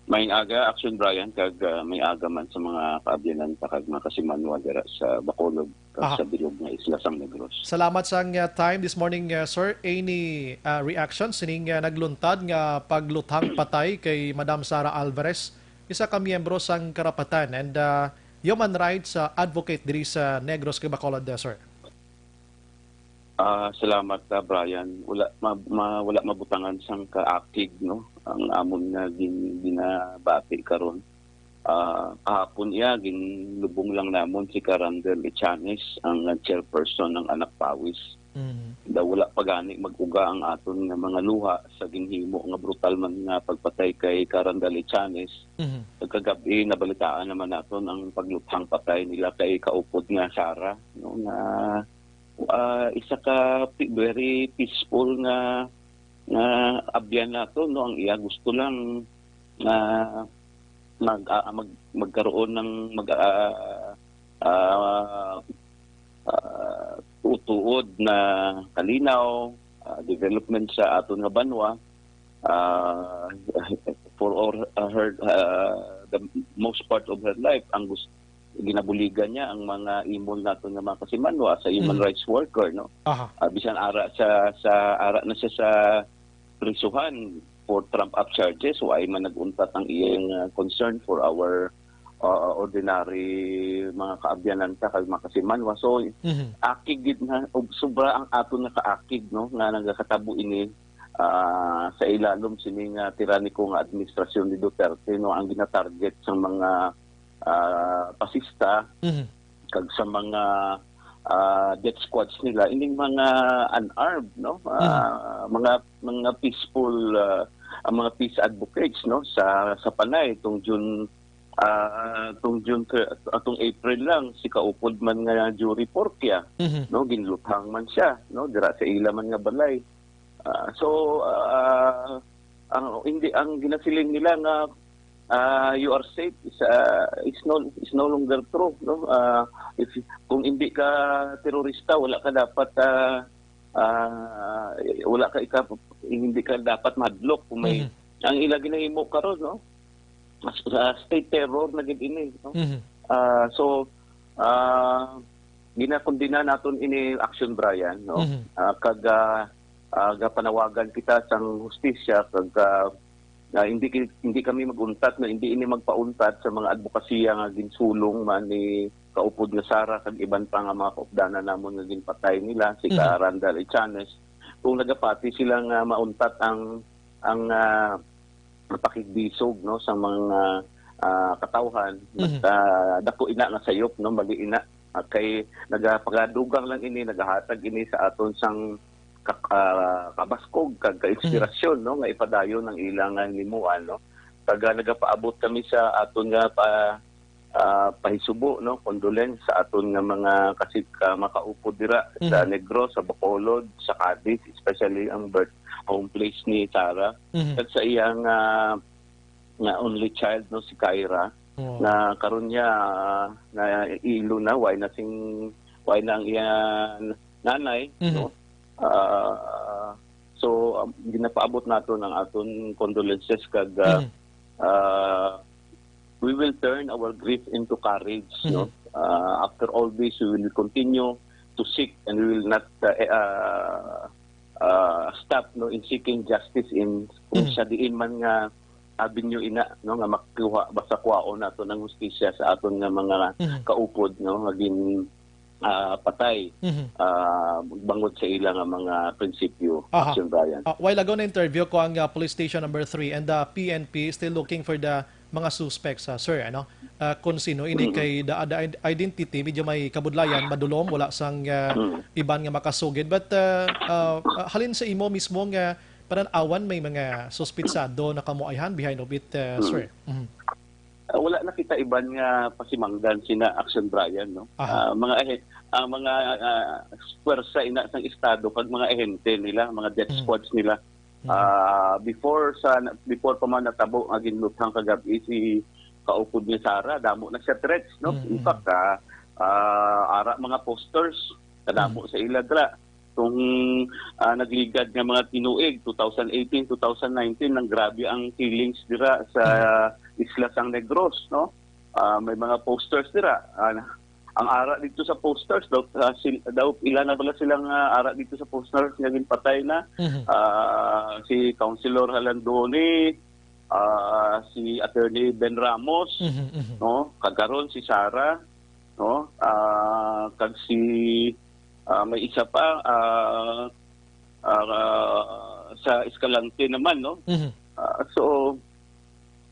Maayong aga, Action Brian, kag, ah, maayong aga man sa mga kaabyanan ta kag mga kasimanwa dira sa Bacolod kag Aha. sa bilog nga isla sang Negros. Salamat sang, ah, time this morning, ah, sir. Any, ah, reaction sining, ah, nagluntad nga pagluthang patay kay Madam Sara Alvarez, isa ka miyembro sang karapatan and, ah, human rights, ah, advocate diri sa Negros kag Bacolod, ah, sir? Ah, salamat, ah, Brian. Wala ma-, ma-, wala mabutangan sang kaakig, no, ang amon nga gin-, ginabati karon. Ah, kahapon iya, ginlubong lang namon si Karandel Ichanes, ang chairperson ng Anak Pawis. Mhm. Daw wala pa gani mag-uga ang aton nga mga luha sa ginhimo nga brutal man nga pagpatay kay Karandel Ichanes. Mhm. Kagab-i, nabalitaan naman naton ang pagluthang patay nila kay kaupod nga Sara, no, nga, ah, isa ka pi-, very peaceful nga, nga abyan nato, no? Ang iya gusto lang nga mag, ah, mag, magkaroon ng mag, ah, ah, ah, tuod-tuod na kalinaw, ah, development sa aton nga banwa. Ah, for all, ah, her, ah, the most part of her life, ang gus-, ginabuligan niya ang mga imol naton nga mga kasimanwa sa human Mhm. rights worker, no? Aha. Ah, bisan ara sa, sa, ara na siya sa prisuhan for trump up charges, wa man nag-untat ang iyang, ah, concern for our, ah, ordinary mga kaabyanan ta kag mga kasimanwa. So, Mhm. akig gid na, ug sobra ang aton nga kaakig, no, nga nagakatabo ini, ah, sa ilalom sini nga tiraniko nga administrasyon ni Duterte, no, ang ginatarget sang mga, ah, pasista Mhm. kag sa mga, ah, death squads nila, ining mga unarmed, no, ah, Mhm. mga, mga peaceful, ah, ang mga peace advocates, no, sa, sa Panay, tong June, ah, tong June thir-, atong April lang, si kaupod man nga Jury Porquia, Mhm. no, ginluthang man siya, no, dira sa ila man nga balay. Ah, so, ah, ang, hindi, ang ginasiling nila nga, ah, "You are safe," is, ah, is no, is no longer true, no? Ah, if, kung hindi ka terorista, wala ka dapat, ah, ah, wala ka ika-, hindi ka dapat mahadlok kung may, Mhm. ang ila ginahimo karon, no? Mas, ah, state terror na gid ini, no? Mhm. Ah, so, ah, ginakondena naton ini, Action Brian, no? Mhm. Ah, kag, ah, ah, gapanawagan kita sang hustisya kag, ah, ah, hindi ki-, hindi kami mag-untat, no? Hindi ini magpauntat sa mga adbokasiya nga ginsulong man ni kaupod nga Sara kag iban pa nga mga kaupdanan namon nga ginpatay nila, si Mhm. ka Randall Ichanes. Kung nagapati sila nga mauntat ang, ang, ah, pakigbisog, no, sa mga, ah, katawhan, Mhm. ah, dako ina nga sayop, no, mali ina. Ah, kay nagapagadugang lang ini, nagahatag ini sa aton sang ka-, ah, kabaskog kag ka-inspirasyon, Mhm. no, nga ipadayon ang ilang, ah, hinimuan, no. Kag, ah, nagapaabot kami sa aton nga pa-, ah, pahisubo, no, condolence sa aton nga mga kasi-, ka-, makaupod dira sa Mhm. Negros, sa Bacolod, sa Cadiz, especially ang birth home place ni Sara. Mhm. Kag sa iyang, ah, nga only child, no, si Kyra, Oo. nga karon niya, ah, na ilo na, way na sing, way na ang iya nanay, Mhm. no? Ah, so, um, ginapaabot naton ang aton condolences kag, ah, Mhm. ah, we will turn our grief into courage, no? Mhm. Ah, after all this, we will continue to seek and we will not, uh, eh, ah, ah, stop, no, in seeking justice in kung Mhm. sa diin man nga avenue ina, no, nga makuha, basta kuhaon nato ng hustisya sa aton nga mga Mhm. kaupod, no, nga gin-, ah, patay, Mhm. ah, bangod sa ila nga mga prinsipyo, Aha. Action Brian. Ah, while ago na-interview ko ang, ah, Police Station Number Three and the P N P still looking for the mga suspects, ah, sir, ano? Ah, kung sino ini Mm. kay the, the id-, identity, medyo may kabudlayan, madulom, wala sang, ah, Mm. iban nga makasugid. But, ah, ah, ah, halin sa imo mismo nga panan-awan, may mga suspitsado na kamo ayhan behind of it, ah, Mm. sir? Mhm. Ah, wala na kita iban nga pasimangdan sina Action Brian, no? Aha. Ah, mga ahe-, ang mga, ah, pwersa ina sang estado kag mga ahente nila, mga death Mm. squads nila. Mm. Ah, before sa, before pa man natabo nga ginluthang kagab-i si kaupod ni Sara, damo na siya threats, no? Mm, In mm. fact, ah, ah, ara mga posters, kadamo Mm. sa ila dira. Kung, ah, nagligad nga mga tinuig, two thousand eighteen, two thousand nineteen, nang grabe ang killings dira sa Mm. Isla San Negros, no? Ah, may mga posters dira. Ah, ang ara dito sa posters, daw, ah, sil-, daw ila na bala silang, ah, ara dito sa posters nga ginpatay na. Mhm. Ah, si Councilor Halandoni, ah, si Attorney Ben Ramos, Mhm, mhm. no? Kagaron si Sara, no? Ah, kag si, ah, may isa pa, ah, ah, sa Escalante naman, no? Mhm. Ah, so,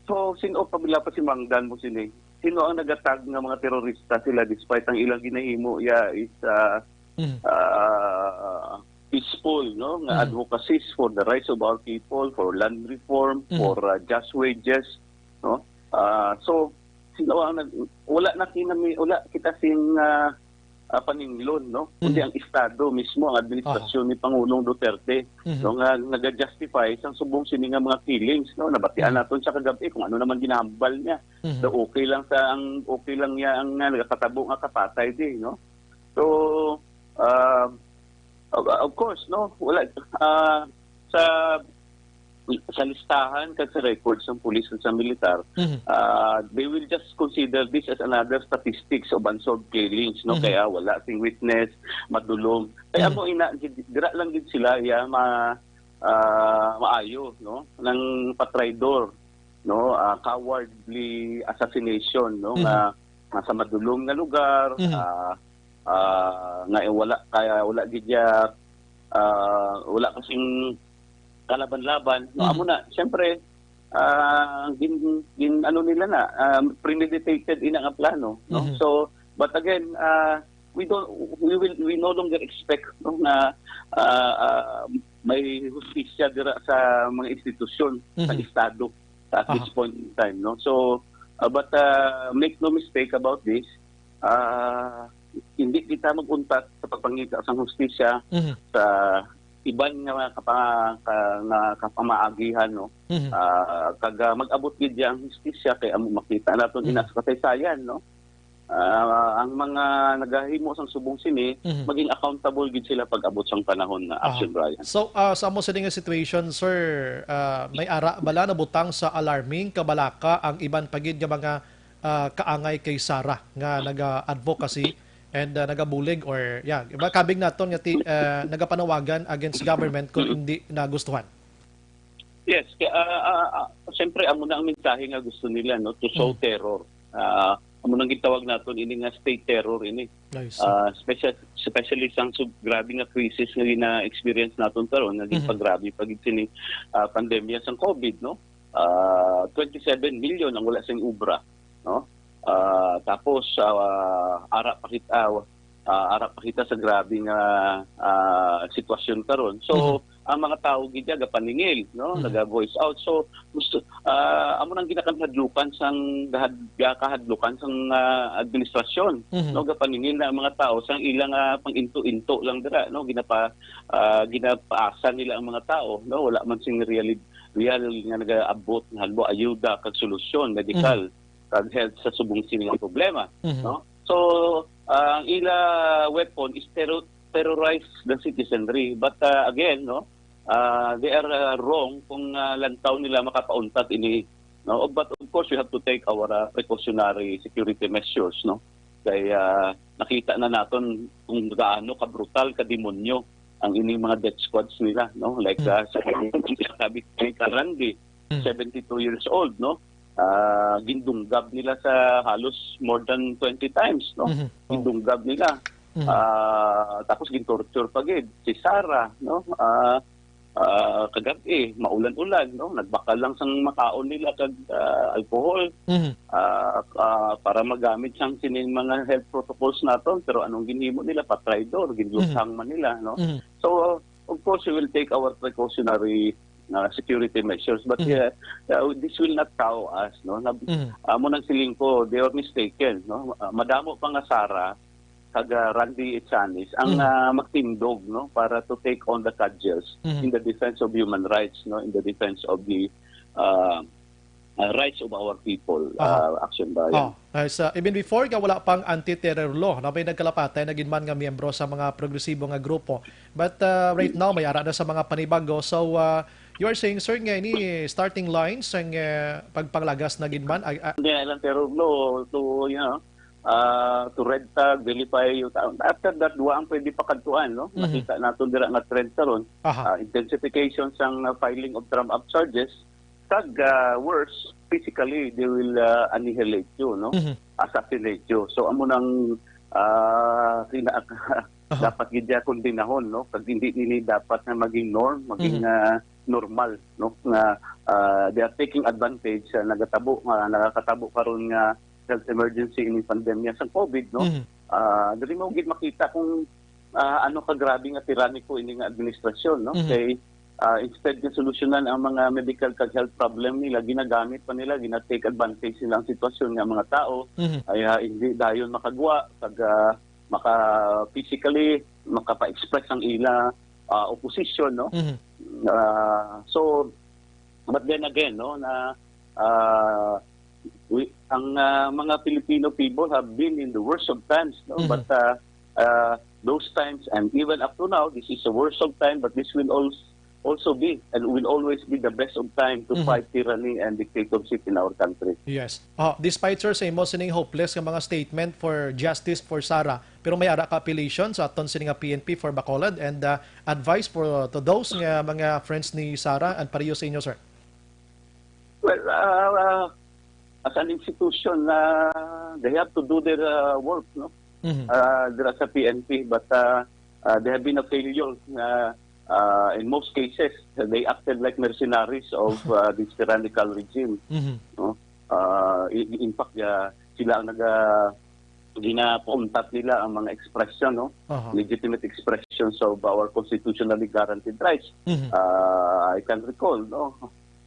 so, sino pa bila pasimangdan mo sini? Sino ang nagatag nga mga terorista sila despite ang ilang ginahimo ya is, ah, Mhm. ah, peaceful, no? Nga Mhm. advocacies for the rights of our people, for land reform, Mhm. for, ah, just wages, no? Ah, so, sino ang nag-, wala na kinami-, wala kita sing, ah, ah, paninglon, no? Kundi Mhm. ang Estado mismo, ang administrasyon Aha. ni Pangulong Duterte, Mhm. no, nga naga-justify sang subong sini nga mga killings, no? Nabatian Mhm. naton siya kagabi kung ano naman ginahambal niya. Mhm. Daw okay lang sa ang, okay lang niya ang, ah, nagakatabo nga kapatay di, no? So, ah, of, of course, no, wala, ah, sa, sa listahan kag sa records ng pulis ug sa militar, Mhm. ah, they will just consider this as another statistics of unsolved killings, no? Mhm. Kaya wala sing witness, madulom. Kaya Mhm. mo ina, gid-, dira lang gid sila, ya, ma-, ah, maayo, no? Nang patraidor, no? Ah, cowardly assassination, no? Mhm. Nga, nga sa madulom nga lugar, Mhm. ah, ah, nga wala, kaya wala gid ya, ah, wala kasing kalaban-laban, no? Mhm. Amo na, siyempre, ah, gin, gin, ano nila na, ah, premeditated ina nga plano, no? Mhm. So, but again, ah, we don't, we will, we no longer expect, no, na, ah, ah, may hustisya dira sa mga institusyon sa Mhm. Estado at this Aha. point in time, no? So, ah, but, ah, make no mistake about this, ah, hindi kita mag-untat sa pagpangita sang hustisya Mhm. sa iban nga mga kapa-, ka-, nga kapamaagihan, no? Mhm. Ah, kag, ah, mag-abot gid ang hustisya kay amo makita naton Mhm. ina sa kasaysayan, no? Ah, ang mga nagahimo sang subong sini, Mhm. maging accountable gid sila pag-abot sang panahon na Aha. Action, Brian. So, ah, sa amo sini nga situation, sir, ah, may ara bala nabutang sa alarming kabalaka ang iban pa gid nga mga, ah, kaangay kay Sara nga naga-advocacy and, ah, nagabulig or, yeah, iba kabig naton nga ti-, ah, nagapanawagan against government kung Mm. hindi nagustuhan? Yes, kaya, ah, ah, ah, siyempre, amo na ang mensahe nga gusto nila, no, to sow Mm. terror. Ah, amo nang gitawag naton ini nga state terror ini. I see. Ah, special, especially sang sub-, grabe nga crisis nga gina-experience naton karon, nga Mhm. ginpagrabe pa gid sini, ah, pandemya sang COVID, no? Ah, twenty-seven million ang wala sing obra, no? Ah, tapos, ah, ara pa kita, ah, ara pa kita sa grabe nga, ah, sitwasyon karon. So, Mhm. ang mga tawo gid ya gapaningil, no? Mhm. Naga-voice out. So, gusto, ah, amo nang ginakanhadlukan sang gahad-, gakahadlukan sang, ah, administrasyon, Mhm. no? Gapaningil na ang mga tawo sang ilang, ah, pang-into-into lang dira, no? Ginapa-, ah, ginapaasa nila ang mga tawo, no? Wala man sing reali-, real nga nagaabot nga, halimbawa, ayuda kag solusyon medikal Mhm. kag health sa subong sini nga problema, Mhm. no? So, ah, ang ila weapon is terro-, terrorize the citizenry. But, ah, again, no, ah, they are, ah, wrong kung, ah, lantaw nila makapauntat ini, no? But of course, we have to take our, ah, precautionary security measures, no? Kay, ah, nakita na naton kung gaano ka brutal, ka demonyo ang ining mga death squads nila, no? Like, Mm. ah, sa sabi ni Karandi, Mm. seventy-two years old, no? Ah, gindunggab nila sa halos more than twenty times, no? Mhm. Oh. Gindunggab nila. Mhm. Ah, tapos gintorture pa gid si Sara, no? Ah, ah, kagab-i, maulan-ulan, no? Nagbakal lang sang makaon nila kag, ah, alcohol, Mhm. ah, ah, para magamit sang sining mga health protocols naton. Pero anong ginhimo nila? Patraidor, ginluthang Mhm. man nila, no? Mhm. So, of course, we will take our precautionary uh, security measures. But, Mhm. uh, uh, this will not cow us, no? Na, Mhm. amo nang siling ko, they are mistaken, no? Uh, madamo pa nga SARA kag, uh, Randy Etsanis ang, Mhm. uh, magtindog, no, para to take on the cudgels Mhm. in the defense of human rights, no, in the defense of the, uh, uh, rights of our people, Aha. uh, Action Bayan. Oh, uh, sa, even before nga wala pang anti-terror law, na may nagkalapatay na gid man nga miyembro sa mga progresibo nga grupo. But, uh, right now, may ara na sa mga panibago. So, uh, you are saying, sir, nga ini starting lines ang, uh, pagpanglagas na gid man? Ay, ah, Hindi na lang terror law to, you know, uh, to red tag, vilify yung tao. After that, wa ang pwede pakadtuan, no? Mhm. Nakita nato dira nga trend karon, Aha. uh, intensification sang, uh, filing of trump-up charges, kag, uh, worse, physically, they will, uh, annihilate you, no? Mhm. Assassinate you. So, amo nang, uh, kina-, Aha. dapat gid siya kondinahon, no? Kag hindi nini dapat na maging norm, maging, Mhm. uh, normal, no? Nga, uh, they are taking advantage sa nagatabo, nga nakakatabo karon nga health emergency ining pandemya sa covid, no? Mhm. Ah, dili mo gid makita kung, ah, ano ka grabe nga tiraniko ini nga administrasyon, no? Mhm. Kay, ah, instead nga solusyonan ang mga medical kag health problem nila, ginagamit pa nila, gina-take advantage nila ang sitwasyon nga mga tao Mhm. ay, ah, hindi dayon makagwa kag, ah, maka physically makapa-express ang ila, ah, opposition, no? Mhm. Ah, so, but then again, no, na, ah, we, ang, ah, mga Filipino people have been in the worst of times, no? Mhm. But, ah, ah, those times and even up to now, this is the worst of time, but this will als-, also be and will always be the best of time to Mhm. fight tyranny and dictatorship in our country. Yes. Oh, despite, sir, sa imo sining hopeless nga mga statement for justice for Sara, pero may ara ka appealation sa aton sini nga P N P for Bacolod and, uh, advice for, uh, to those nga mga friends ni Sara and pareho sa inyo, sir? Well, uh, uh, as an institution, uh, they have to do their, uh, work, no? Mhm. Uh, dira sa P N P, but, uh, uh, they have been a failure. Uh, uh, in most cases, they acted like mercenaries of, uh, this tyrannical regime, Mhm. no? Uh, i-, in fact, uh, sila ang naga-, ginapauntat nila ang mga expression, no? Aha. Legitimate expressions of our constitutionally guaranteed rights. Mhm. Uh, I can recall, no?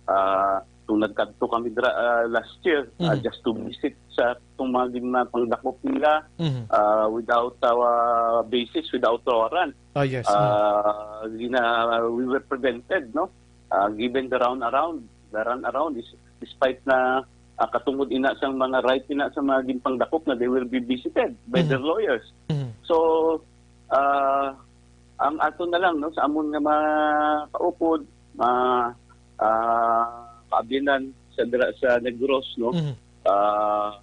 Uh, kung nagkadto kami dra-, uh, last year, uh, Mhm. just to visit sa itong mga ginapangdakop nila, Mhm. uh, without, uh, basis, without warrant. Ah, yes. Mhm. Uh, gina-, we were prevented, no? Uh, given the round around, the run around is despite na, ah, katungod ina sang mga right ina sa mga ginpangdakop na they will be visited by Mhm. their lawyers. Mhm. So, ah, ang ato na lang, no, sa amon nga mga kaupod, mga, ah, kaabyanan sa dira sa Negros, no, Mhm. ah,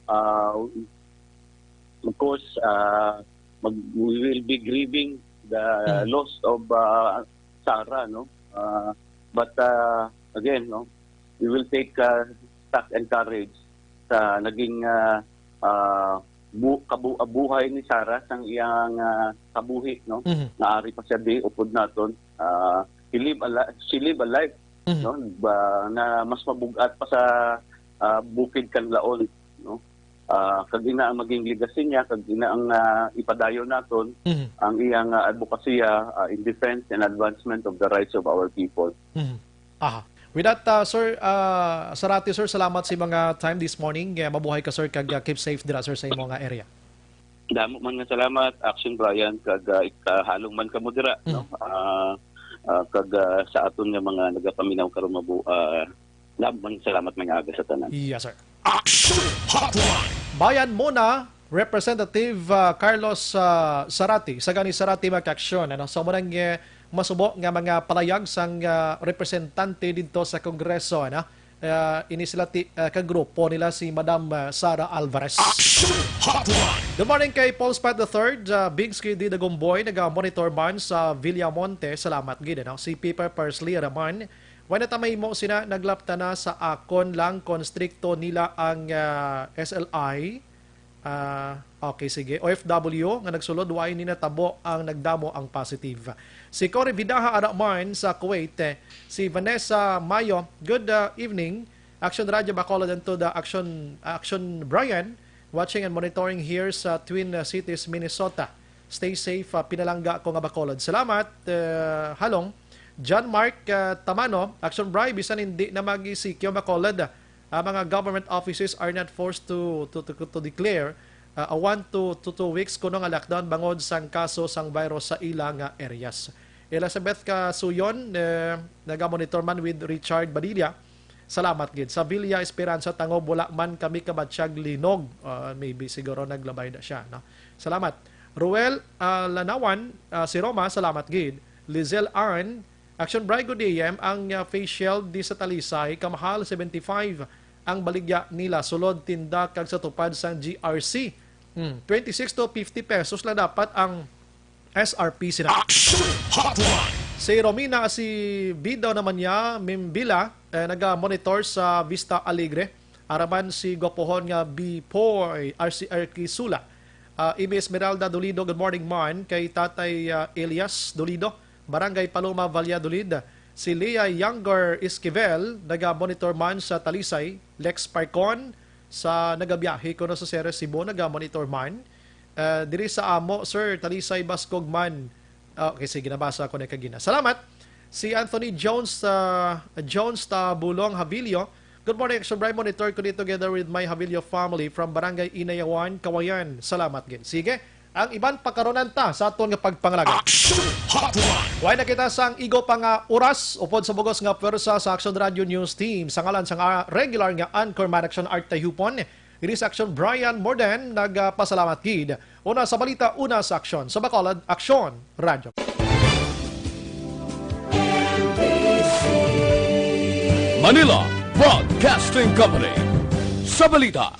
ah, of course, ah, mag-, we will be grieving the Mhm. loss of, ah, Sara, no? Ah, but, ah, again, no, we will take, ah, stock and courage sa naging, ah, ah, bu-, kabu-, ah, buhay ni Sara sang iyang, ah, kabuhi, no? Mhm. Naari pa siya di upod naton. Ah, he live a li-, she live a life, Mhm. no? Ba, na mas mabug-at pa sa, ah, bukid Kanlaon, no? Ah, kag ina ang maging legacy niya, kag ina ang, ah, ipadayon naton Mhm. ang iyang, ah, advokasya, ah, in defense and advancement of the rights of our people. Mhm. Aha. With that, uh, Sir, uh, Sarati, sir, salamat sa mga time this morning. Eh, mabuhay ka, sir, kag, uh, keep safe dira, sir, sa imo nga area. Damo man nga salamat, Action Brian, kag, uh, ikahalong man kamo dira, Mm. no? Ah, ah, kag, uh, sa aton nga mga nagapaminaw karon, mabu-, ah, damo man salamat, mga aga sa tanan. Yes, sir. Action Hotline. Bayan Muna, Representative, ah, Carlos, ah, Sarati, sa gani Sarati, mga kaaksyon, ano? So, muna nga masubo nga mga palayag sang, ah, representante dito sa Kongreso, ano? Ah, ini sila ti-, ah, kagrupo nila si Madam, ah, Sara Alvarez. Action Hotline. Good morning kay Paul Spot the third, ah, Big Skiddy Dagomboy, naga-monitor man sa Villamonte. Salamat gid, ano? Si Piper Parsley Raman, wala na tamay mo sina, naglapta na sa akon lang kon strikto nila ang, ah, S L I. Ah, okay, sige. O F W nga nagsulod, wa ini natabo ang nagdamo ang positive. Si Cory Vidaja ara man sa Kuwait, eh, si Vanessa Mayo, good, ah, evening. Action Radio Bacolod and to the Action, Action Brian, watching and monitoring here sa Twin, ah, Cities, Minnesota. Stay safe, ah, pinalangga ko nga Bacolod. Salamat, eh, Halong. John Mark, ah, Tamano, Action Bri, bisan hindi na mag-E C Q, Bacolod, ah, mga government offices are not forced to, to, to, to declare, ah, a one to, to two weeks kuno nga lockdown bangod sang kaso sang virus sa ila nga areas. Elizabeth Kasuyon, eh, naga-monitor man with Richard Badilla. Salamat gid. Sa Villa Esperanza, Tangob, wala man kami kabatyag linog. Ah, maybe siguro naglabay na siya, no? Salamat. Ruel, ah, Lanawan, ah, si Roma, salamat gid. Lizelle Ann, Action Bri, good A M, ang, ah, face shield di sa Talisay, kamahal, seventy-five ang baligya nila, sulod tinda kag sa tupad sang G R C. Hmm, twenty-six to fifty pesos lang dapat ang S R P sina. Action Hotline! Si Romina, si Bidaw naman niya, Mimbila, eh, naga-monitor sa Vista Alegre. Araman si gwapohon nga Bipoy, R C R Kisula. Ah, Imi Esmeralda Dolido, good morning, man. Kay Tatay, ah, Elias Dolido, Barangay Paloma, Valladolid. Si Lea Younger Esquivel, naga-monitor man sa Talisay. Lex Parcon, sa nagabiyahe kuno sa Ceres, Cebu, naga-monitor man. Ah, diri sa amo, sir, Talisay, Baskog man. Ah, okay, sige, nabasa ko na kagina. Salamat. Si Anthony Jones, ah, Jones Tabulong Havilio. Good morning, Action Bri. Monitor ko dito together with my Havilio family from Barangay Inayawan, Kawayan. Salamat gid. Sige, ang iban pakaronan ta sa aton nga pagpangalaga. Action Hotline! Way na kita sang igo pa nga oras upod sa bugos nga pwersa sa Action Radio News Team. Sa ngalan sang, ah, regular nga anchorman, Action Art Tayupon, diri sa Action, Brian Morden, nagpasalamat gid. Una sa balita, una sa Aksyon. Sa Bacolod, Aksyon Radio. Manila Broadcasting Company. Sa balita,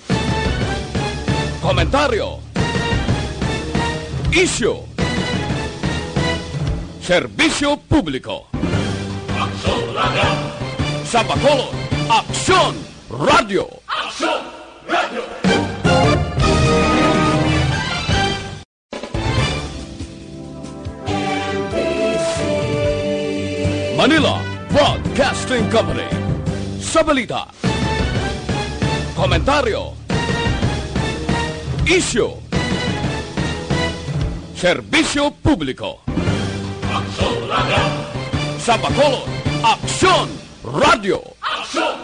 komentaryo, isyu, serbisyo publiko. Aksyon Radio. Sa Bacolod, Aksyon Radio. Aksyon Radio. Manila Broadcasting Company. Sa balita, komentaryo, isyu, serbisyo publiko. Aksyon Radio. Sa Bacolod, Aksyon Radio. Aksyon